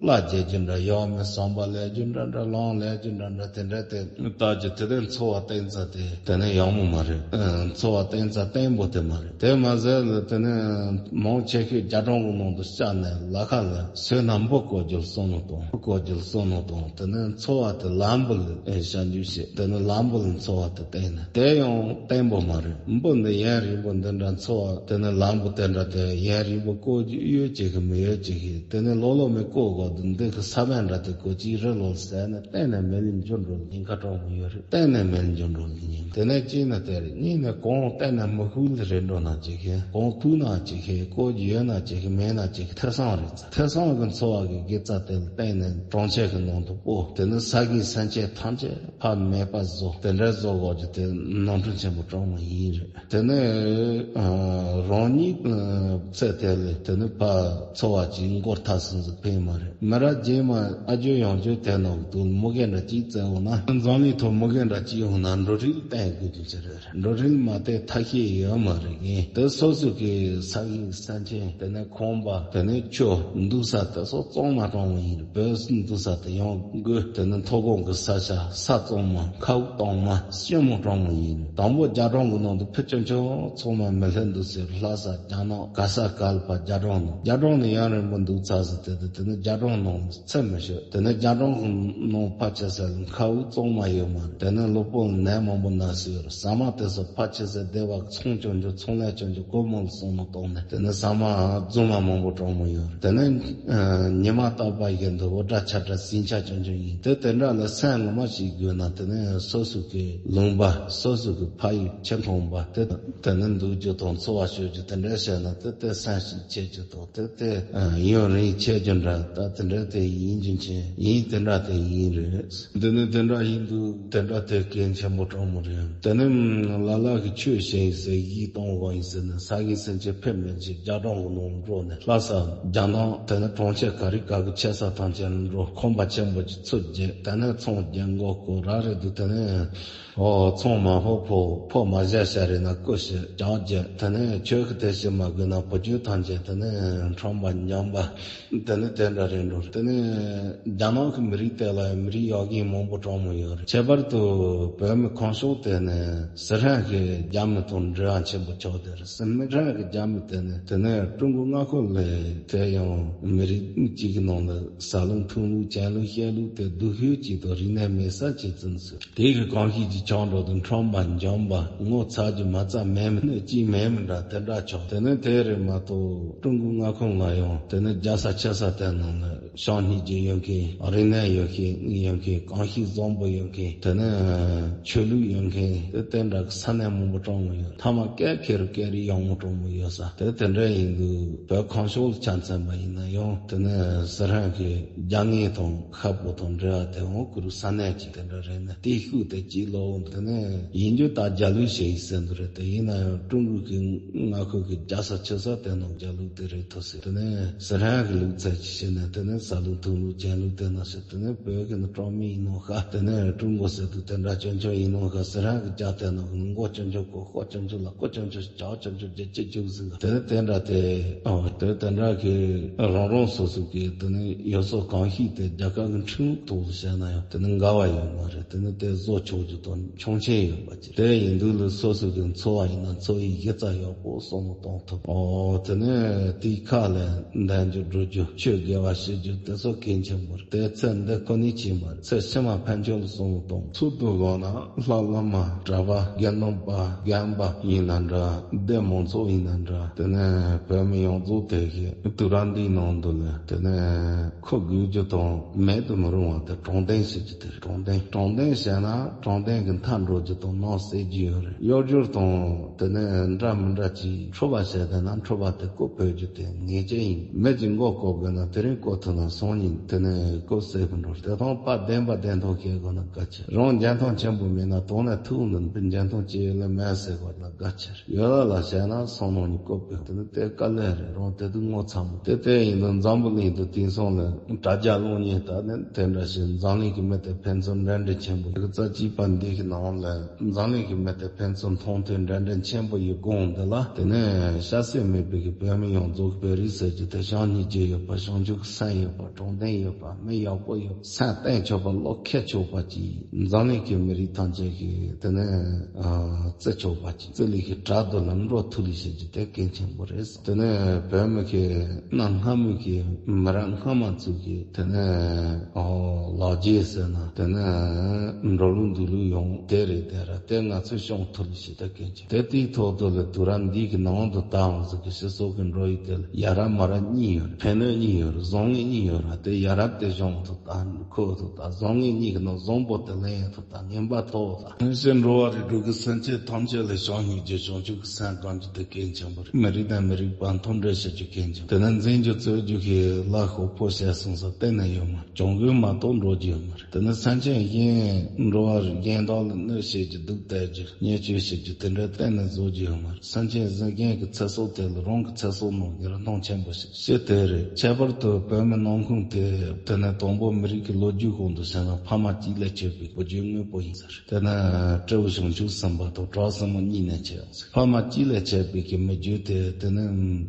བླ་རྒྱལ་རྒྱུ་འདྲ། ཡང་མིན་བསམ་པ་ལས་རྒྱུ་འདྲ་འདྲ། ལོང་ལས་རྒྱུ་འདྲ་འདྲ། དེ་འདྲ་དེ་ལྟ་རྒྱུ་དེ་དེ་འཚོ་བ་བརྟན་ཚ་དེ་དེ་ནས་ཡག་མོ་མ་རེད། ཨ། འཚོ་བ་བརྟན་ཚ་བརྟན་པོ་དེ་མ་རེད། དེ་མ་ཟད་ལ་དེ་ནས་མང་ཆེ་ཤོས་རྒྱ་གྲོང་གི་ནང་དུ་བཅར་ནས་ལ་ཁ་ལ་སོས་ན་འབུ་བརྐོ་རྒྱུ་ལ་བསམ་བློ་གཏོང་། འབུ་བརྐོ་རྒྱུ་ལ་བསམ་བློ་གཏོང་། དེ་ནས་འཚོ་བ་དེ་ལམ་བུ་ལ་ཨེ་བྱ་རྒྱུ་བྱེད། དེ་ནས་ལམ་བུ་ལ་འཚོ་བ་དེ་བརྟན་ནས། དེ་ཡང་བརྟན་པོ་མ་རེད། འབུ་འདི་ཡུན་རིང་པོ་འདི་འདྲ་འཚོ་བ་དེ་ནས་ལམ་བུ་དེ་འདྲ་དེ་ཡུན་རིང་པོ་བརྐོ་རྒྱུ་ཡོད་ཅིག་གི་མི་ཡོད་ཅིག་གི། དེ་ནས་ལོ་ལོ་མི་བརྐོ་དགོས་འདུག་འདི་གི་ས་བོན་འདྲ་དེ་བརྐོ་ཅིག་རི་ལོ་ཟེར་ནས་གཏན་ནས་མི་ལ་འགྱུར་འགྲོ་ལ་ཉེན་ཁ་གྲང་མོ་ཡོད་རེད། གཏན་ནས་མི་ལ་འགྱུར་འགྲོ་ལ་ཉེན། དེ་ནས་གཅིག་ནས་དེ་རེད། གཉིས་ནས་གོང་གཏན་ནས་མི་ཤུགས་ལ་རེད་འགྲོ་ན་ཅིག་གི། གོང་ཐུག་ན་ཅིག་གི། བརྐོ་རྒྱུ་ཡོད་ན་ཅིག་གི། མེད་ན་ཅིག་གི། ཐེ་ཚོམ་རེད་ཚ། ཐེ་ཚོམ་གི་འཚོ་བ་གི་དགེ་རྩ་དེ་ལ་བརྟེན་ནས་གྲོང་ཁྱེར་གི་ནང་དུ་སྤོ། དེ་ནས་ས་གའི་སེམས་ཅན་ཐམས་ཅད་ཕ་མེད་པ་བཟོ། དེ་འདྲ་བཟོ་དགོས་རྒྱུ་དེ་ནོར་འཁྲུལ་ཆེན་པོ་གྲང་མོ་ཡིན་རེད། དེ་ནས་ཨ་རང་ཉིད་ཨ་ཚེ་དེ་ལས་དེ་ནས་ཕར་འཚོ་བ་ཅིག་འགོར་ཐག་སོང་ཟིག་ཕན་མ་རེད། མི་རབས་རྗེས་མ་ཨ་ཇོ་ཡང་ཇོ་དེ་ནང་དུ་མུ་གེ་འདྲ་ཅིག་བཙལ་འོང་ན། འཛམ་གླིང་ཐོག་མུ་གེ་འདྲ་ཅིག་ཡོང་ན་འགྲོ་རིགས་བསྟེན་དགོས་རྒྱུ་ཅི་རེད། འགྲོ་རིགས་མ་བསྟེན་ཐབས་ཤེས་ཡོད་མ་རེད། ངས་དེ་སོ་སོ་གི་ས་གའི་སེམས་ཅན་དེ་ནས་ཁང་པ་དེ་ནས་ཆུ་འདུག་ས་དེ་སོགས་གཙང་མ་གྲང་མོ་ཡིན། བོད་འདུག་ས་དེ་ཡང་དགོས། དེ་ནས་མཐོ་སྒང་གི་ས་ཆ་ས་གཙང་མ། མཁའ་དབུགས་གཙང་མ་སྐྱིད་མོ་གྲང་མོ་ཡིན། དང་པོ་རྒྱ་གྲོང་གི་ནང་དུ་ཕུད་ཆུང་ཆུང་ཚང་མ་མི་སླེབས་འདུག་ཟེར། ལྷ་ས་རྒྱ་ནག་ག་ས་ག་ལ་ཕར་རྒྱ་གྲོང་ནང་། རྒྱ་གྲོང་ནས་ཡང་རིང་པོ་འདུག་ཚར་ཟིག་དེ་དུས་དེ་ནས་རྒྱ་གྲོང་ནང་ཚད་མི་ཤོད། དེ་ནས་རྒྱ་གྲོང་ནང་ཕར་ཆེ་ས་ལ་མཁའ་དབུགས་གཙང་མ་ཡོད་མ་རེད། དེ་ནས་གློ་བུར་ནད་མང་པོ་ན་སྲིད་ཡོད་རེད། ཟ་མ་དེ་ཚོ་ཕར་ཆེ་ས་སྡེ་བ་ཚོང་ཆུང་ཆུང་ཚོང་ལས་ཆུང་ཆུང་སྒོར་མོ་ལ་བསམ་བློ་གཏོང་ནས། དེ་ནས་ཟ་མ་རྫུན་མ་མང་པོ་གྲང་མོ་ཡོད་རེད། དེ་ནས་ཨ་ཉི་མ་རྟག་པར་བཞིན་དུ་འུར་སྒྲ་ཆག་སྒྲ་ཟིང་ཆ་ཆུང་ཆུང་ཡིན། དེ་དེ་འདྲ་ལ་སེམས་ངོ་མ་ཞིག་དགོས་ན། དེ་ནས་སོ་སོ་གི་ལུང་པ། སོ་སོ་གི་ཕ་ཡུལ་ཁྱིམ་ཚང་པ་དེ་དེ་ནས་འདུག་རྒྱུ་དང་འཚོ་བ་སྐྱོལ་རྒྱུ་དེ་འདྲ་བྱས་ན། དེ་དེ་སེམས་ཞིག་ཆེ་རྒྱུ་དང་། དེ་དེ་ཡུན་རིང་ཆེ་རྒྱུ་འདྲ། ད་དེ་འདྲ་དེ་ཡིན་རྒྱུ་མཁན་ཡིན། དེ་འདྲ་དེ་ཡིན་རེད། འདི་ནི་དེ་འདྲ་ཡིན་དུས་དེ་འདྲ་དེ་གལ་ཆེན་པོ་གྲང་མོ་རེད། དེ་ནི་ལ་ལ་གི་ཆོས་བཤད་ཟེར་ཡིག་གཏོང་དགོས་ཡིན་ཟེར་ནས་ས་གའི་སེམས་ཅན་ཕེབས་མི་བྱེད། རྒྱ་གྲོང་གི་ནང་འགྲོ་ནས་ལྷ་ས་རྒྱ་ནག་དེ་ནི་གྲོང་ཁྱེར་ག་རེ་ག་གི་ཆེ་ས་ཐམས་ཅད་འགྲོ། ཁང་པ་ཆེན་པོ་ཅིག་ཚུར་རྒྱག་དེ་ནས་ཚོང་རྒྱག་མགོ་བསྐོར་ར་རེད་འདུག་དེ་ནས་ཨོ་ཚོང་མ་ཕོ་ཕོ་ཕོ་མ་བཞག་བྱ་རེད་ན་སྐུ་ཞིག་ཀྱང་རྒྱག་དེ་ནས་ཁྱོད་ཀྱི་དེ་ཞིག་མ་དགོས་ན་བུ་ཆོས་ཐམས་ཅད་དེ་ནས་ཁྲོམ་པ་འཇམ་པ། དེ་ནི་དེ་འདྲ་རེད་འགྲོ། དེ་ནི་རྒྱ་ནག་གི་མི་རིགས་དེ་ལ་མི་རིགས་ཡག་གི་མང་པོ་གྲོགས་མོ་ཡོད་རེད། ཁྱད་པར་དུ་བོད་མི་ཁམས་ཕྱོགས་དེ་ནི་སི་ཧྲན་གྱི་རྒྱ་མི་དང་འབྲེལ་བ་ཆེན་པོ་ཆགས་བསྡད་རེད། སི་ཧྲན་གྱི་རྒྱ་མི་དེ་ནི་དེ་ནི་ཀྲུང་གོ་མངའ་ཁོངས་ལ་དེ་ཡང་མི་རིགས་གཅིག་གི་ནང་ལ་ཟ་ལུགས་འཐུང་ལུགས་གྱོན་ལུགས་བཤད་ལུགས་དེ་སྡུག་ཤོས་གཅིག་དང་རིག་གནས་མེད་ས་གཅིག་ཙམ་ཟེར། དེ་གི་གང་ཞིག་ཅིག་ཆགས་འགྲོ་དུས་ཁྲོམ་པ་འཇམ་པ་ངོ་ཚ་རྒྱུ་མ་རྩ་མེད་མི་ནི་གཅིག་མེད་མི་འདྲ་དེ་འདྲ་ཆགས། དེ་ནི་དེ་རེད་མ་གཏོགས་ཀྲུང་གོའི་མངའ་ཁོངས་ལ་ཡང་དེ་ནི་རྒྱལ་ས་ཆེ་ས་དེ་ནང་ནི་བྱམས་སྙིང་རྗེ་ཡོད་མཁན། རིག་གནས་ཡོད་མཁན། ཡོད་མཁན། གང་ཞིག་བཟང་པོ་ཡོད་མཁན། དེ་ནི་ཆོས་ལུགས་ཡོད་མཁན། དེ་དེ་འདྲ་གི་ས་གནས་མང་པོ་གྲངས་མང་ཡོད། མཐའ་མ་སྐད་ཁེར་སྐད་རིགས་ཡག་མོ་གྲངས་མང་ཡོད་ས་དེ་དེ་འདྲ་ཡིན་དུས་བོད་ཁམས་ཕྱོགས་ལ་ཆ་མཚོན་པ་ཡིན་ན་ཡང་དེ་ནི་སི་ཧྲན་གྱི་རྒྱ་དངོས་དང་ཤ་པོ་དང་འབྲེལ་བ་དེ་འོང་ཀུ་རུ་ས་གནས་ཀྱི་དེ་འདྲ་རེད་ན་དེ་ཤུགས་དེ་གཅིག་ལོག་འོང་། དེ་ནས་ཡིན་རྒྱུ་ད་རྒྱ་ལུགས་ཞིག་ཡིན་ཟེར་འདུག་རེད། དེ་ཡིན་ན་ཡང་ཀྲུང་གོ་གི་མངའ་ཁོངས་ཀྱི་རྒྱལ་ས་ཆེ་ས་དེ་ནང་རྒྱ་ལུགས་དེ་རེད་ཐུབ་ཟེར། དེ་ནས་སི་ཧྲན་གྱི་ལུགས་ཚད་ཅིག་བྱས་ནས་དེ་ནས་ཟ་ལུགས་འཐུང་ལུགས་གྱོན་ལུགས་དེ་ནང་བྱས། དེ་ནས་བོད་ཀྱི་ནི་གྲོགས་མི་ཡིན་ནོ་ཤ། དེ་ནས་ཀྲུང་གོ་ཟེར་དུས་དེ་འདྲ་སྐྱོན་ཆོག་ཡིན་ནོ་ཤ། སི་ཧྲན་གྱི་རྒྱ་དེ་ནང་གི་མགོ་སྐྱོན་ཆོག་གོ་ཤོག་སྐྱོན་ཆོག་ལ་ཀོ་སྐྱོན་ཆོག་ལྕགས་ཆུང་ཆུང་རྒྱ་སྐྱེད་ཆུང་ཟིག་དེ་དེ་འདྲ་དེ། ཨོ་དེ་དེ་འདྲ་གི་རང་རང་སོ་སོ་གི་དེ་ནི་ཡོ་སོ་གང་ཞིག་དེ་རྒྱལ་ཁབ་ཀྱི་ཁྲིམས་ལུགས་ཐོག་ལ་བཤད་ན་ཡང་དེ་ནི་འགལ་བ་ཡོད་མ་རེད། དེ་ནི་དེ་བཟོ་ཆོག་རྒྱུ་དང་ཆོག་མཆན་ཡོད་པ་ཅིག་དེ་ཡིན་དུས་ལ་སོ་སོ་གི་འཚོ་བ་ཡིན་ན་འཚོ་བའི་གཞི་རྩ་ཡག་པོ་བསམ་བློ་གཏོང་ཐུབ། ཨོ་དེ་ནི་དེའི་ཁ་ལ་འདང་རྒྱུ་འགྲོ་རྒྱུ་ཆོས་དགེ་བ་བྱེད་རྒྱུ་དེ་ཚོ་གལ་ཆེན་པོ་རེད། དེ་ཚེ་འདི་ཁོ་ནའི་ཕྱིན་པ་རེད། ཚེ་ཕྱི་མ་ཕན་ཆོད་ལ་བསམ་བློ་གཏོང་། ཚུལ་དུ་བཞག་ན། ལྷ་བླ་མ་གྲྭ་པ་དགེ་འདུན་པ་རྒན་པ་ཡིན་ན་འདྲ། སྡེ་མང་ཚོགས་ཡིན་ན་འདྲ། དེ་ནས་བོད་མི་ཡོངས་རྫོགས་དེ་བཞིན་དུས་རབས་འདིའི་ནང་དུ་ལ་དེ་ནས་ཁོ་དགོས་རྒྱུ་དང་མེད་དུ་མི་རུང་བ་དེ་དྲང་བདེན་ཟེར་རྒྱུ་དེ་རེད། དྲང་བདེན། དྲང་བདེན་བྱས་ན་དྲང་བདེན་གྱི་མཐའ་འགྲོ་རྒྱུ་དང་ནང་གསེས་རྒྱུ་ཡོད་རེད། གཡོ་སྒྱུ་དང་དེ་ནས་འདྲ་མི་འདྲ་ཅིག་འཁྲུལ་པ་བྱས་བསྡད་ན་འཁྲུལ་པ་དེ་རྐུབ་བོས་རྒྱུ་དེ་ངེས་ཅན་ཡིན། མི་གཅིག་མགོ་བསྐོར་དགོས་ན་དེ་རིང་བསྐོར་ཐུབ་ན་སང་ཉིན་དེ་ནས་རྐུབ་སེ་བུད་འགྲོ། དེ་དང་དཔལ་ལྡན་པ་བདེན་མཐོང་བྱེད་དགོས་ན་དཀའ་ཆེ། རང་རྒྱལ་ཐང་ཆེན་པོ་མེད་ན་དོན་ནས་ ཐུགས་འདུན་པའི་འཇོན་ཐང་ཅི་ཡོད་ལ་མེད་ཟེར་བ་ལ་དགའ་ཆེར་ཡོད་ལ་ལ་བྱས་ན་སོང་ནང་ནས་བཀོད་པའི་དེ་ནི་དེ་དཀའ་ལས་རེད། རང་དེ་དུས་ངོ་ཚ་མོ་དེ་ལྟས་ཡིན་དུས་འཛམ་བུ་གླིང་དུ་དེང་སང་ལ་དྲ་རྒྱ་གློག་བརྙན་ལྟ་ནས་དེ་འདྲ་ཞིག་འཛམ་གླིང་གི་མི་དེ་ཕན་ཚུན་འབྲེལ་འདྲིས་ཆེན་པོ་ཡོད། རྩ་གཅིག་པ་འདི་གི་ནང་ལ་འཛམ་གླིང་གི་མི་དེ་ཕན་ཚུན་མཐོང་ཐོས་འབྲེལ་འདྲིས་ཆེན་པོ་ཡོད་དགོངས་འདི་ལ་དེ་ནས་ཤ་སེ་མེད་པའི་གི་བོད་མི་ཡོངས་རྫོགས་བོད་རིགས་ཟེར་རྒྱུ་དེ་བྱམས་སྙིང་རྗེ་ཡོད་པ། བྱང་ཆུབ་ཀྱི་སེམས་ཡོད་པ། དྲང་བདེན་ཡོད་པ། མི་ཡག་པོ་ཡོད་པ། སེམས་བརྟན་ཆོག་པ། བློ་ཁེ་ཆོག་པ་ཅིག་འཛམ་གླིང་གི་མི་རིགས་ཐམས་ཅད་ཀྱིས་དེ་ནས་ཨ་བརྩི་ཆོག་པ་ཅིག་བརྩི་ལུགས་ཀྱི་དྲག་ཏུ་ལ་འགྲོ་ཐུབ་ལུགས་བྱེད་རྒྱུ་དེ་གལ་ཆེན་པོ་རེད། དེ་ནས་བོད་མི་གི་གནའ་སྔ་མོ་གི་མི་རབས་སྔ་མ་ཚོ་གིས་དེ་ནས་ཨོ་ལོ་རྒྱུས་ཟེར་ན་དེ་ནས་འགྲོ་ལུགས་འདུག་ལུགས་ཡོང་དེ་རེད། དེ་ར་དེ་ང་ཚོས་སྐྱོང་ཐུབ་ལུགས་བྱེད་དེ་གལ་ཆེ། དེ་དེའི་ཐོག་ཏུ་ལ་དུས་རབས་འདི་གི་ནང་དུ་ད་ང་ཚོ་གི་སྤྱི་ཚོགས་ཀྱི་འགྲོ་ཡུལ་དེ་ལ་ཡ་རབས་མ་རབས་གཉིས་ཡོད་རེད། ཕན་གནོད་གཉིས་ཡོད་རེད། བཟང་ངན་གཉིས་ཡོད་རེད། དེ་ཡ་རབས་དེ་གཞུང་དུ་ད་ཁོ་ཐུབ་ད་བཟང་ངན་གཉིས་ཀྱི་ནང་བཟང་པོ་དེ་ལེན་ཐུབ་ད་ངན་པ་ཐོབ་ད། དངོས་གཞི་འགྲོ་བ་རིགས་དྲུག་གི་སེམས་ཅན་ཐམས་ཅད་ལ་བྱམས་སྙིང་རྗེ་བྱང་ཆུབ་ཀྱི་སེམས་བསྒོམ་རྒྱུ་དེ་གལ་ཆེན་པོ་རེད། མི་རིགས་དང་མི་རིགས་བར་མཐུན་སྒྲིལ་བྱེད་རྒྱུ་གལ་ཆེན་པོ། དེ་ནས་འཛིན་རྒྱུ་རྩོད་རྒྱུ་གི་ལ་ཤོག་ཕོ་བྱས་སོང་ས་གཏན་ནས་ཡོད་མ་རེད། གྱོང་གུན་མ་གཏོགས་འགྲོ་རྒྱུ་ཡོད་མ་རེད། དེ་ནས་སེམས་ཅན་གཞན་འགྲོ་བ་རིགས་གཞན་དག་ལ་གནོད་བྱེད་རྒྱུ་སྡུག་གཏད་རྒྱུ་བརྙས་བཅོས་བྱེད་རྒྱུ་དེ་འདྲ་གཏན་ནས་བཟོ་རྒྱུ་ཡོད་མ་རེད། སེམས་ཅན་གཞན་གཞན་གྱི་ཚེ་སྲོག་དེ་ལ་རང་གི་ཚེ་སྲོག་ནང་གི་རིན་ཐང་ཆེན་པོ་ཞིག་ཤེས་དེ་རེད། ཁྱད་པར་དུ་བོད་མི་ནང་ཁུལ་དེ་དེ་ནས་དང་པོ་མི་རིགས་ཀྱི་ལོ་རྒྱུས་གོང་དུ་བྱས་ན་ཕ་མ་གཅིག་ལས་སྐྱེས་པའི་བུ་རྒྱུད་དངོས་པོ་ཡིན་ས་རེད། དེ་ནས་སྤྲེའུ་བྱང་ཆུབ་སེམས་དཔའ་དང་བྲག་སྲིན་མོ་གཉིས་ནས་སྐྱེས་ཡོང་ས་རེད། ཕ་མ་གཅིག་ལས་སྐྱེས་པའི་གི་མི་རྒྱུད་དེ་དེ་ནས་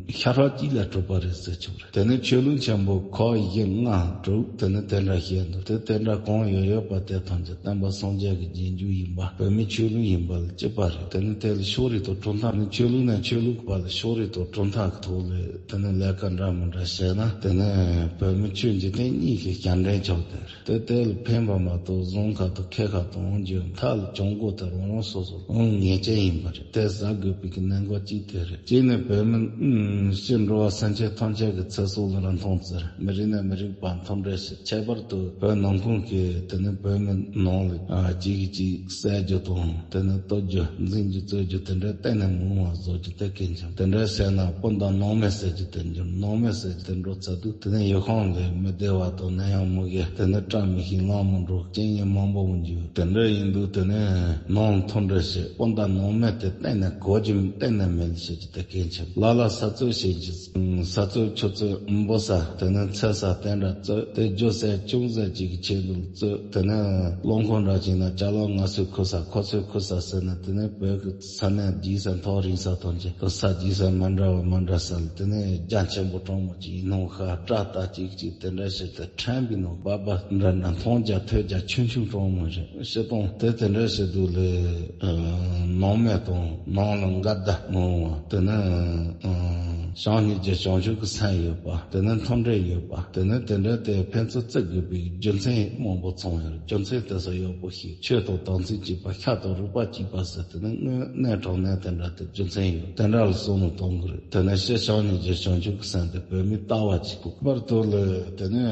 ཤ་ཁྲག་གཅིག་ལས་གྲུབ་པ་རེད་ཟེར་ཆོག་རེད། དེ་ནས་ཆོས་ལུགས་ཆེན་པོ་ཁག་བཞི་ལྔ་དྲུག་དེ་ནས་དེ་འདྲ་བཤད་འདུག་དེ་དེ་འདྲ་གང་ཡོད་ཡོད་པ་དེ་ཐམས་ཅད་བསྟན་པ་སངས་རྒྱས་ཀྱི་རྗེས་འཇུག་ཡིན་པ་བོད་མི་ཆོས་ལུགས་ཡིན་པ་ལ་གཅིག་པ་རེད། དེ་ནི་དེ་ལ་ཕྱོགས་རིས་དང་གྲུབ་མཐའ་ནི་ཆོས་ལུགས་ནས་ཆོས་ལུགས་བར་ལ་ཕྱོགས་རིས་དང་གྲུབ་མཐའ་གི་ཐོག་ལ་དེ་ནི་ལས་ཀ་འདྲ་མི་འདྲ་བྱས་ན་དེ་ནི་བོད་མི་ཆོས་འཇིག་རྟེན་གཉིས་ཀྱི་ཞབས་འདྲེན་ཆགས་དེ་རེད། དེ་དེ་ལ་ཕན་པ་མ་གཏོགས་བཟང་ཁ་དང་ཁེ་ཁ་དང་འོང་རྒྱུ་མཐའ་ལ་གྱོང་པོ་དེ་རང་རང་སོ་སོ་ལ་འོང་ངེས་ཅན་ཡིན་པ་རེད། དེ་ཟ་དགོས་པའི་གི་གནད་འགག་གཅིག་དེ་རེད། གཅིག་ནི་བོད་མི་ཕྱི་འགྲོ་བ་སེམས་ཅན་ཐམས་ཅད་ཀྱི་ཚེ་སྲོག་ལ་རིན་ཐང་བརྩི། མི་རིགས་ནས་མི་རིགས་བར་མཐུན་སྒྲིལ་བྱེད། ཁྱད་པར་དུ་བོད་ནང་ཁུལ་གྱི་དེ་ནི་བོད་མི་ནང་ལ་ཨ་གཅིག་གིས་གཅིག་བསད་རྒྱུ་དང་དེ་ནི་གཏུབ་རྒྱུ་འཛིང་རྒྱུ་རྩོད་རྒྱུ་དེ་འདྲ་གཏན་ནས་མི་འོང་བ་བཟོ་རྒྱུ་དེ་གལ་ཆེན། དེ་འདྲ་བྱས་ན་སྤུན་ཟླ་ནང་མི་ཟེར་རྒྱུ་དེ་འགྱུར། ནང་མི་ཟེར་རྒྱུ་དེ་འགྲོ་ཚར་དུས་དེ་ནི་ཡུལ་ཁམས་ལ་མི་བདེ་བ་དང་ནད་ཡམས་མི་དགེ་དེ་ནི་བཀྲ་མི་ཤིས་ལངས་མི་འགྲོ་རྐྱེན་ངན་མང་པོ་འོང་རྒྱུ། དེ་འདྲ་ཡིན་དུས་དེ་ནི་ནང་མཐུན་སྒྲིལ་བྱེད། སྤུན་ཟླ་ནང་མི་དེ་གཏན་ནས་གོ་རྒྱུ་གཏན་ནས་མེད་ལ་བྱེད་རྒྱུ་དེ་གལ་ཆེན། ལ་ལ་ས་རྩོད་བྱེད་རྒྱུ། ས་རྩོད་ཆུ་རྩོད་འབུ་ས་དེ་ནི་ཚེ་ས་དེ་འདྲ་རྩོད་དེ་རྒྱུ་ཟས་ཅུང་ཟད་ཅིག་གི་ཆེད་དུ་རྩོད། དེ་ནི་རླངས་འཁོར་འདྲ་ཅིག་ན་ཅ་ལག་ང་ཚོས་ཁུར་ས་ཁོ་ཚོས་ཁུར་ས་ཟེར་ནས་དེ་ནི་བོད་ཀྱི་ས་གནས་རྒྱུག་ས་མཐོ་རིང་ས་ཐམས་ཅད་དུ་ས་རྒྱུག་ས་མི་འདྲ་བ་མི་འདྲ་ས་ལ་དེ་ནི་རྒྱ་ཆེན་པོ་གྲང་མོ་ཅིག་ཡིན་ནོ་ཤ་སྐྲ་རྟ་ཅིག་ཅིག་དེ་འདྲ་ཞིག་དེ་ཕྲན་བུའི་ནང་སྦག་སྦག་འདྲ་ན་མཐོང་རྒྱ་ཐོས་རྒྱ་ཆུང་ཆུང་གྲང་མོ་རེད། སྤྱིར་བཏང་དེ་དེ་འདྲ་ཞིག་འདུག་ལས། ནང་མི་དང་ནང་ལ་འགལ་ཟླ་མི་འོང་བ། དེ་ནི་བྱམས་སྙིང་རྗེ་བྱང་ཆུབ་ཀྱི་སེམས་ཡོད་པ། དེ་ནི་མཐུན་སྒྲིལ་ཡོད་པ། དེ་ནི་དེ་འདྲ་དེ་ཕན་ཚུན་བརྩི་དགོས་པའི་རྒྱུ་མཚན་མང་པོ་ཚང་ཡོད་རེད། རྒྱུ་མཚན་དེ་ཚོ་ཡག་པོ་ཤེས། ཆོས་དང་དམ་ཚིག་གཅིག་པ། ཤ་དང་རུས་པ་གཅིག་པ་ཟེར་དེ་ནི་དངོས་གནས་དྲང་གནས་དེ་འདྲ་དེ་རྒྱུ་མཚན་ཡོད། དེ་འདྲ་ལ་བསམ་བློ་གཏོང་དགོས་རེད། དེ་ནི་སྤྱིར་བྱམས་སྙིང་རྗེ་བྱང་ཆུབ་ཀྱི་སེམས་དེ་བོད་མིའི་ལྟ་བ་གཅིག་པུ། ཁྱད་པར་དུ་ལ་དེ་ནི་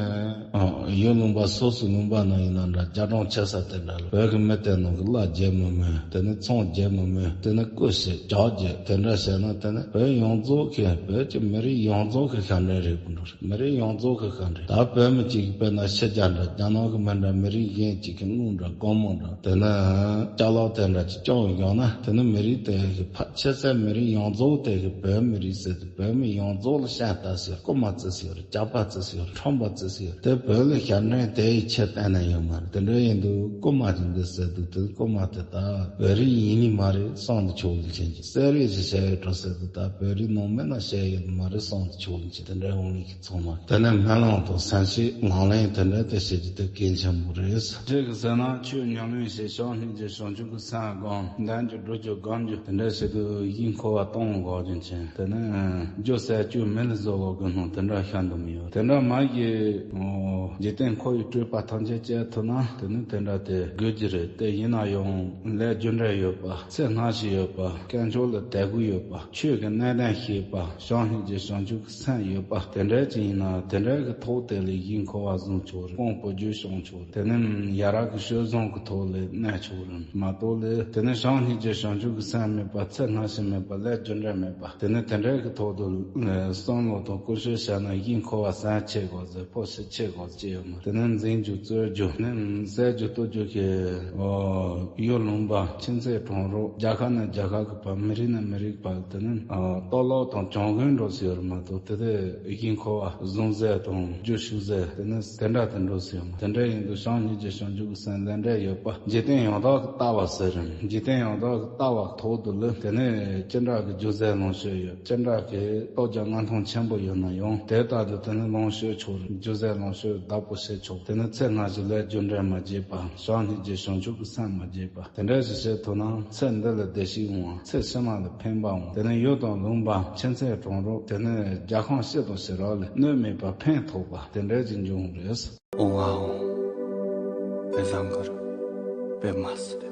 ཡུལ་ལུང་པ་སོ་སོའི་ལུང་པ་ནང་ཡིན་ན་འདྲ། རྒྱ་གྲམ་ཆེ་ས་དེ་འདྲ་ལ་བོད་ཀྱི་མི་དེ་ནང་གི་བླ་རྒྱས་མི་མོས། དེ་ནི་ཚོང་རྒྱས་མི་མོས། དེ་ནི་སྐུ་ཞིག་ཇག་རྒྱས་དེ་འདྲ་བྱས་ན་དེ་ནི་བོད་ཡོངས་རྫོགས་ཀྱི་བོད་ཀྱི་མི་རིགས་ཡོངས་རྫོགས་ཀྱི་ཞབས་འདྲེན་རེད་པ་འགྲོ་རེད། མི་རིགས་ཡོངས་རྫོགས་ཀྱི་ཞབས་འདྲེན། ད་བོད་མི་གཅིག་གིས་དཔེར་ན་ཕྱི་རྒྱལ་འདྲ་རྒྱ་ནག་གི་མི་འདྲ་མི་རིགས་གཞན་གཅིག་གི་དངུལ་འདྲ་སྒོར་མོ་འདྲ་དེ་ནི་ཅ་ལག་དེ་འདྲ་ཅིག་བཅོམ་ཡོང་ན་དེ་ནི་མི་རིགས་དེ་གི་ཕ་ཕྱི་གསལ་མི་རིགས་ཡོངས་རྫོགས་དེ་གི་བོད་མི་རིགས་ཟེར་དུས་བོད་མི་ཡོངས་རྫོགས་ལ་ཤ་སྟག་ཟེར། རྐུ་མ་བརྩི་ཟེར། ཇག་པ་བརྩི་ཟེར། ཁྲམ་པ་བརྩི་ཟེར། དེ་བོད་ལ་ཞབས་འདྲེན་དེ་ཡི་ཆེད་གཏན་ནས་ཡོད་མ་རེད། དེ་འདྲ་ཡིན་དུས་རྐུ་མ་ཅིག་འདི་ཟེར་དུས་དེ་རྐུ་མ་དེ་ད་བོད་རིགས་ཡིན་ནི་མ་རེད་བསམ་དུ་ཆོག་ལེ་ཆེན་གྱི། གསོད་རེས་ཅིག་བྱས་ཡོད་འགྲོ་ཟེར་དུས་ད་བོད་རིགས་ནང་མི་ན་བྱས་ཡོད་ནི་མ་རེད་བསམ་དུ་ཆོག་ལེ་ཆེན། དེ་འདྲ་འོང་ནི་གི་ཚང་མ་དེ་ནས་སྨོན་ལམ་དང་སེམས་བསྐྱེད་ངང་ལེན་དེ་འདྲ་དེ་བྱེད་རྒྱུ་དེ་གལ་ཆེན་པོ་རེད། ཅི་གི་ཟེར་ན་ཆོས་ཉམས་ལེན་བྱེད། བྱམས་སྙིང་རྗེ་བྱང་ཆུབ་ཀྱི་སེམས་སྒོམ། འདོན་རྒྱུ་སྒྲུབ་རྒྱུ་སྒོམ་རྒྱུ་དེ་འདྲ་བྱེད་དུས་ཡིད་འཁོར་བ་གཏོང་དགོས་རྒྱུ་མཚན། དེ་ནས་རྒྱུ་ཟས་སྤྱོད་མི་ལ་བཟོ་བ་དགོས་སྣང་དེ་འདྲ་ཤ་འདུམ་ཡོད། དེ་འདྲ་མ་གི་འཇིག་རྟེན་འཁོར་བའི་སྤྲོས་པ་ཐམས་ཅད་བཅད་ཐུབ་ན་དེ་ནི་དེ་འདྲ་དེ་དགོས་རྒྱུ་རེད། དེ་ཡིན་ན་ཡང་ལས་རྒྱུ་འབྲས་ཡོད་པ། ཚེ་སྔ་ཕྱི་ཡོད་པ། དཀོན་མཆོག་ལ་དད་གུས་ཡོད་པ། ཆོས་ཀྱི་གནད་དོན་ཤེས་པ། བྱང་སྙིང་རྗེ་བྱང་ཆུབ་ཀྱི་སེམས་ཡོད་པ་དེ་འདྲ་ཅིག་ཡིན་ན། དེ་འདྲ་གི་ཐོག་དེ་ལས་ཡིད་འཁོར་བ་བཟུང་ཆོག་རེད། ཀོང་བུ་རྒྱུད་སྐྱོང་ཆོག་རེད། དེ་ནས་ཡ་རབས་ཀྱི་སྤྱོད་བཟང་གི་ཐོག་ལས་གནས་ཆོག་རེད་མ་གཏོགས་ལས། དེ་ནས་བྱང་སྙིང་རྗེ་བྱང་ཆུབ་ཀྱི་སེམས་མེད་པ། ཚེ་སྔ་ཕྱི་མེད་པ། ལས་རྒྱུ་འབྲས་མེད་པ། དེ་ནས་དེ་འདྲ་གི་ཐོག་ཏུ་བསམ་བློ་དང་ཀུན་སྤྱོད་བྱས་ན། ཡིད་འཁོར་བ་ཟ་ཆེ་དགོས་ཟེར། ཕོ་ཤི་ཆེ་དགོས་ཅི་ཡོད་མ། དེ་ནས་འཛིན་རྒྱུ་རྩོད་རྒྱུ་ནས་བསད་རྒྱུ་གཏུབ་རྒྱུ་གི་ཨོ་ཡུལ་ལུང་པ། ཁྱིམ་མཚེས་གྲོང་རོགས། རྒྱལ་ཁབ་ནས་རྒྱལ་ཁབ་ཀྱི་བར། མི་རིགས་ནས་མི་རིགས་བར། དེ་ནས་ཨ་སྟོད་ལུང་དང་བྱང་ཁུལ་འགྲོ་སྲིད་ཡོད་མ་གཏོགས། དེ་དེ་ཡིད་འཁོར་བ་བཟུང་ཟས་དང་རྒྱུ་ཞུགས་ཟས། དེ་ནས་དེ་འདྲ་དེ་འགྲོ་སྲིད་ཡོད་མ། དེ་འདྲ་ཡིན་དུས་བྱང་སྙིང་རྗེ་བྱང་ཆུབ་ཀྱི་སེམས་ལས་འབྲས་ཡོད་པ། འཇིག་རྟེན་ཡང་དག་གི་ལྟ་བ་ཟེར། འཇིག་རྟེན་ཡང་དག་གི་ལྟ་བ་ཐོག་ཏུ་ལ། དེ་ནས་ཅི་འདྲ་གི་རྒྱུ་ཟས་ལོངས་སྤྱོད་ཡོད། ཅི་འདྲ་གི་ལྟོ་རྒྱ་མངའ་ཐང་ཆེན་པོ་ཡོད་ན་ཡང་། དེ་ལྟར་དུ་དེ་ནས་ལོངས་སྤྱོད་ཆོག་རེད། རྒྱུ་ཟས་ལོངས་སྤྱོད་བདག་པོ་བྱེད་ཆོག་དེ་ནས་ཚེ་སྔ་ཕྱི་ལས་རྒྱུ་འབྲས་མ་བརྗེད་པ། བྱང་སྙིང་རྗེ་བྱང་ཆུབ་ཀྱི་སེམས་མ་བརྗེད་པ། དེ་འདྲ་ཞིག་བྱེད་ཐུབ་ན། ཚེ་འདི་ལ་བདེ་སྐྱིད་འོང་བ། ཚེ་ཕྱི་མ་ལ་ཕན་པ་འོང་། དེ་ནས་ཡུལ་དང་ལུང་པ། ཁྱིམ་མཚེས་གྲོང་རོགས། དེ་ནས་རྒྱལ་ཁམས་སྤྱི་དང་ཞི་རགས་ལ་གནོད་མེད་པ་ཕན་ཐོགས་པ་དེ་འདྲ་ཅིག་འབྱུང་རེད། ཨོ་ཝའོ། བེ་བཟང་གར་བེ་མ་སི་རེད།